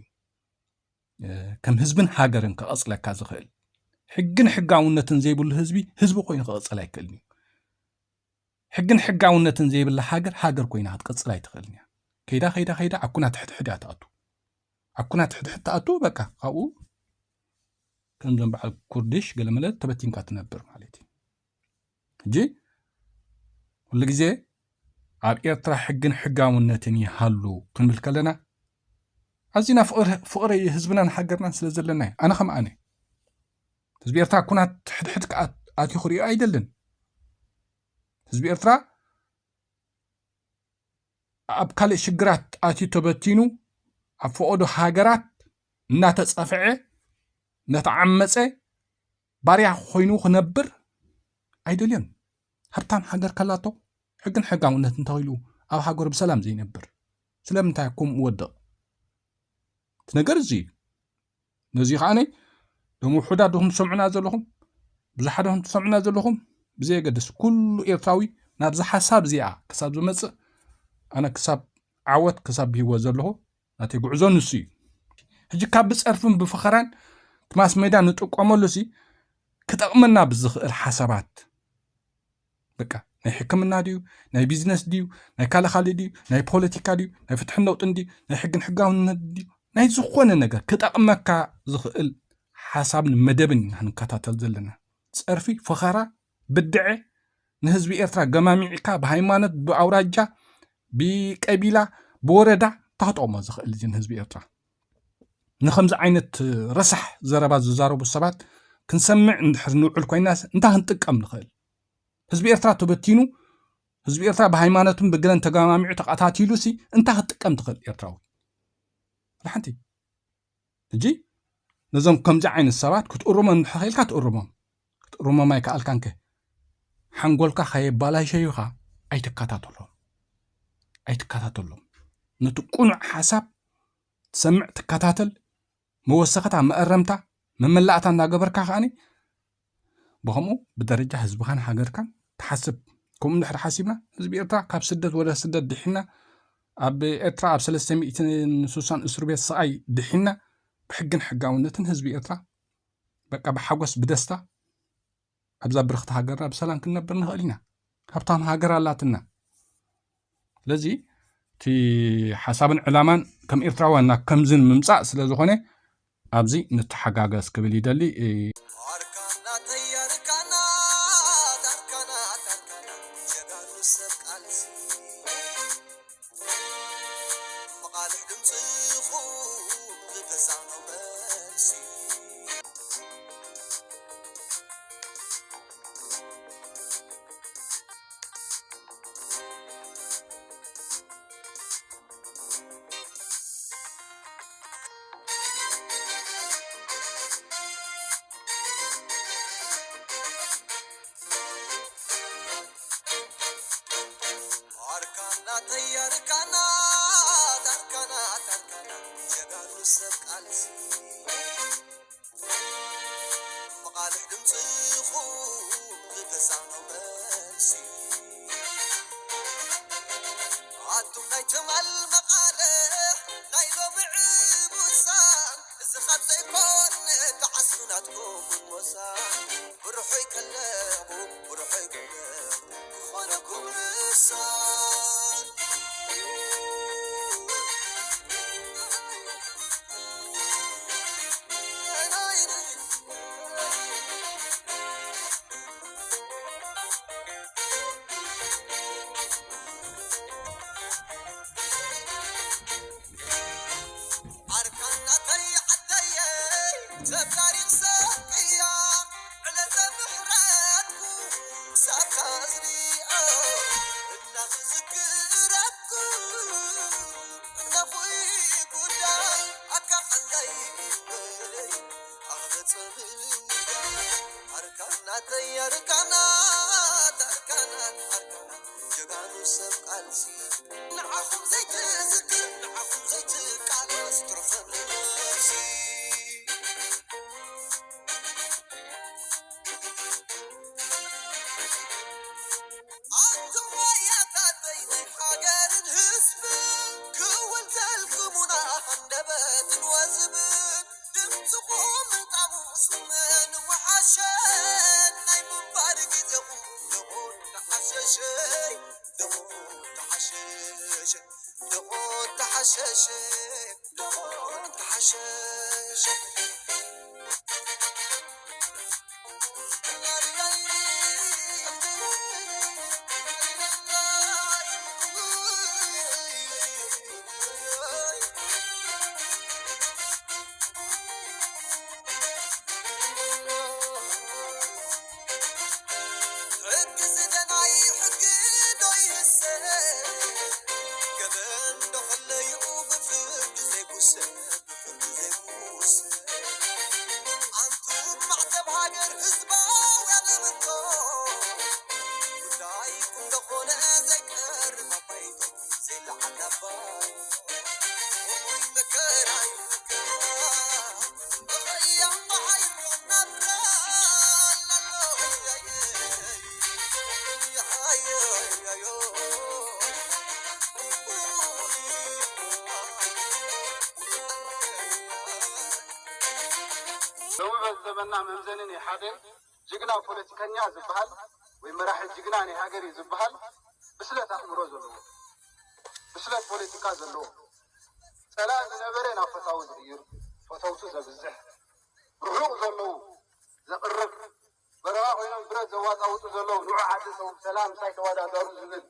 እ፣ ከም ህዝብን ሃገርን ክቐጽለካ ዝኽእል። ሕግን ሕጋውነትን ዘይብሉ ህዝቢ፣ ህዝቢ ኮይኑ ክቐጽል ኣይክእልን እዩ። ሕግን ሕጋውነትን ዘይብላ ሃገር፣ ሃገር ኮይና ክትቀጽል ኣይትኽእልን እያ። ከይዳ፣ ከይዳ፣ ከይዳ፣ ኣብ ኩናት ሕድሕድ እያ ትኣቱ። ኣብ ኩናት ሕድሕድ ትኣቱ፣ በቃ፣ ካብኡ ከምዞም በዓል ኩርድሽ ገለመለ ተበቲንካ ትነብር ማለት እዩ። ሕጂ፣ ኩሉ ግዜ ኣብ ኤርትራ ሕግን ሕጋውነትን ይሃሉ ክንብል ከለና፣ ኣዚና ፍቕሪ፣ ፍቕሪ ህዝብናን ሃገርናን ስለ ዘለና እዩ። ኣነ ከም ኣነ፣ ህዝቢ ኤርትራ ኩናት ሕድሕድ ክኣ-፣ ኣትዩ ክሪኦ ኣይደልን። ህዝቢ ኤርትራ ኣብ ካልእ ሽግራት ኣትዩ ተበቲኑ፣ ኣብ ፈቐዶ ሃገራት እናተጸፍዐ፣ እናተዓመጸ፣ ባርያ ኮይኑ ክነብር ኣይደልዮን። ሃብታም ሃገር ከላቶ፣ ሕግን ሕጋውነትን ተኺሉ ኣብ ሃገሩ ብሰላም ዘይነብር ስለምንታይ ከምኡ ወድቕ? እቲ ነገር እዚ እዩ። ነዚ ከዓኒ፣ ሎም ውሑዳት ዲኹም ትሰምዑና ዘለኹም፣ ብዙሓት ዲኹም ትሰምዑና ዘለኹም፣ ብዘየገድስ ኩሉ ኤርትራዊ ናብዚ ሓሳብ እዚኣ ክሳብ ዝመጽእ፣ ኣነ ክሳብ ዓወት ክሳብ ብህይወት ዘለኹ ናተይ ጉዕዞ ንሱ እዩ። ሕጂ ካብ ብጸርፍን ብፈኸራን እቲ ማስ ሜድያ ንጥቀመሉ ሲ ክጠቕመና ብዝኽእል ሓሳባት፣ በቃ ናይ ሕክምና ድዩ፣ ናይ ቢዝነስ ድዩ፣ ናይ ካልእ ካልእ ድዩ፣ ናይ ፖለቲካ ድዩ፣ ናይ ፍትሕን ለውጥን ድዩ፣ ናይ ሕግን ሕጋውነት ድዩ፣ ናይ ዝኾነ ነገር ክጠቕመካ ዝኽእል ሓሳብን መደብን ኢና ክንከታተል ዘለና። ጸርፊ፣ ፈኸራ፣ ብድዐ ንህዝቢ ኤርትራ ገማሚዕካ ብሃይማኖት፣ ብኣውራጃ፣ ብቀቢላ፣ ብወረዳ እንታይ ክጠቕሞ ዝኽእል እዚ ንህዝቢ ኤርትራ? ንከምዚ ዓይነት ረሳሕ ዘረባ ዝዛረቡ ሰባት ክንሰምዕ እንድሕር ንውዕል ኮይናስ እንታይ ክንጥቀም ንኽእል? ህዝቢ ኤርትራ ተበቲኑ፣ ህዝቢ ኤርትራ ብሃይማኖትን ብገለን ተገማሚዑ ተቐታቲሉ ሲ እንታይ ክትጥቀም ትኽእል ኤርትራዊ? ሓንቲ ሕጂ ነዞም ከምዚ ዓይነት ሰባት ክትእርሞም እንድሕር ኽኢልካ ትእርሞም። ክትእርሞም ኣይከኣልካንከ ሓንጎልካ ከየባላሸዩኻ ኣይትከታተሎም። ኣይትከታተሎም። ነቲ ቁኑዕ ሓሳብ ትሰምዕ ትከታተል፣ መወሰኸታ፣ መእረምታ፣ መመላእታ እናገበርካ ከኣኒ ብኸምኡ ብደረጃ ህዝብኻን ሃገርካን ትሓስብ። ከምኡ እንድሕር ሓሲብና ህዝቢ ኤርትራ ካብ ስደት ወደ ስደት ድሒና፣ ኣብ ኤርትራ ኣብ ሰለስተ ሚእትን ስሳን እስር ቤት ስቓይ ድሒና፣ ብሕግን ሕጋውነትን ህዝቢ ኤርትራ በቃ ብሓጎስ ብደስታ ኣብዛ ብርኽቲ ሃገርና ብሰላም ክንነብር ንኽእል ኢና። ሃብታም ሃገር ኣላትና። ስለዚ እቲ ሓሳብን ዕላማን ከም ኤርትራውያን ናብ ከምዚ ንምምጻእ ስለ ዝኾነ ኣብዚ ንተሓጋገዝ ክብል ይደሊ። ኣርካና ተይ ኣርካና፣ ኣርካና፣ ኣርካና፣ ጀጋኑ ሰብ ቃልሲ። መቓልሕ ድምፅኹም ዝተሳኖ መልሲ። ኣርካና ተይ ኣርካና፣ ኣርካና፣ ኣርካና፣ ጀጋኑ ሰብ ቃልሲ። መቓልሕ ድምፅኹም ዝተሳኖ መልሲ። ኣቱም ናይ ትማል መቓልሕ ናይ ሎሚ ዕቡሳን፣ እዚ ካብ ዘይኮነ ተዓስቡ ናትኩም ሞሳ። ብርሑይ ከለኹ፣ ብርሑይ ከለኹ ክኾነኩም ምሳል። ኣርካናተይ ዓደየ ሰብ ታሪኽ ሰብያ ዕለተ ምሕረትኩ ሳብካ ዝሪኦ እናኽዝክረኩ እናኹይ ጉዳይ ኣካ ቀንደይ በለይ ኣኽበጸብያ ኣርካናተይ ኣርካናት ኣርካናት ኣርካናት ጀጋኑ ሰብ ቃልሲ ንዓኹም ዘይትዝክር ንዓኹም ዘይትቃለስ ትርፈኒ ነብሲ። ኣንቱም ወያታተይ ናይ ሃገርን ህዝብን ክውል ዘልክሙና ሃንደበትን ወዝብን ድምፅኹም ምጣሙ ስመን ወሓሸን ናይ ምንባር ግዜኹም ደቑን ተሓሸሸይ ደቑን ተሓሸሸ ደቑን ተሓሸሸ ደቑን ተሓሸሸ። ሕጊ ዝደናይ ሕጊ ዶ ይህሰ? ገበን ዶ ከለዩ ብፍርዲ ዘይጉሰ? ኣንቱም ማዕተብ ሃገር ህዝባውያን እምንቶ ጉዳይኩም ዝኾነ ዘይቀርብ ኣባይቶ ዘይለዓል ኣባይ እሙን መከራይ መከራ ብኸያም መዓልቲ ናብራ ኣሎ። ሎሚ በዚ ዘመንና መምዘኒ ናይ ሓደ ጅግና ፖለቲከኛ ዝበሃል ወይ መራሒ ጅግና ናይ ሃገር እዩ ዝበሃል ብስለት ኣእምሮ ዘለዎ፣ ብስለት ፖለቲካ ዘለዎ፣ ጸላኢ ዝነበረ ናብ ፈታዊ ዝቕይር፣ ፈተውቱ ዘብዝሕ፣ ርሑቕ ዘለዉ ዘቕርብ፣ በረኻ ኮይኖም ብረት ዘዋጣውጡ ዘለዉ፣ ንዑ ዓዲ ሰው ሰላም ምሳይ ተወዳደሩ ዝብል፣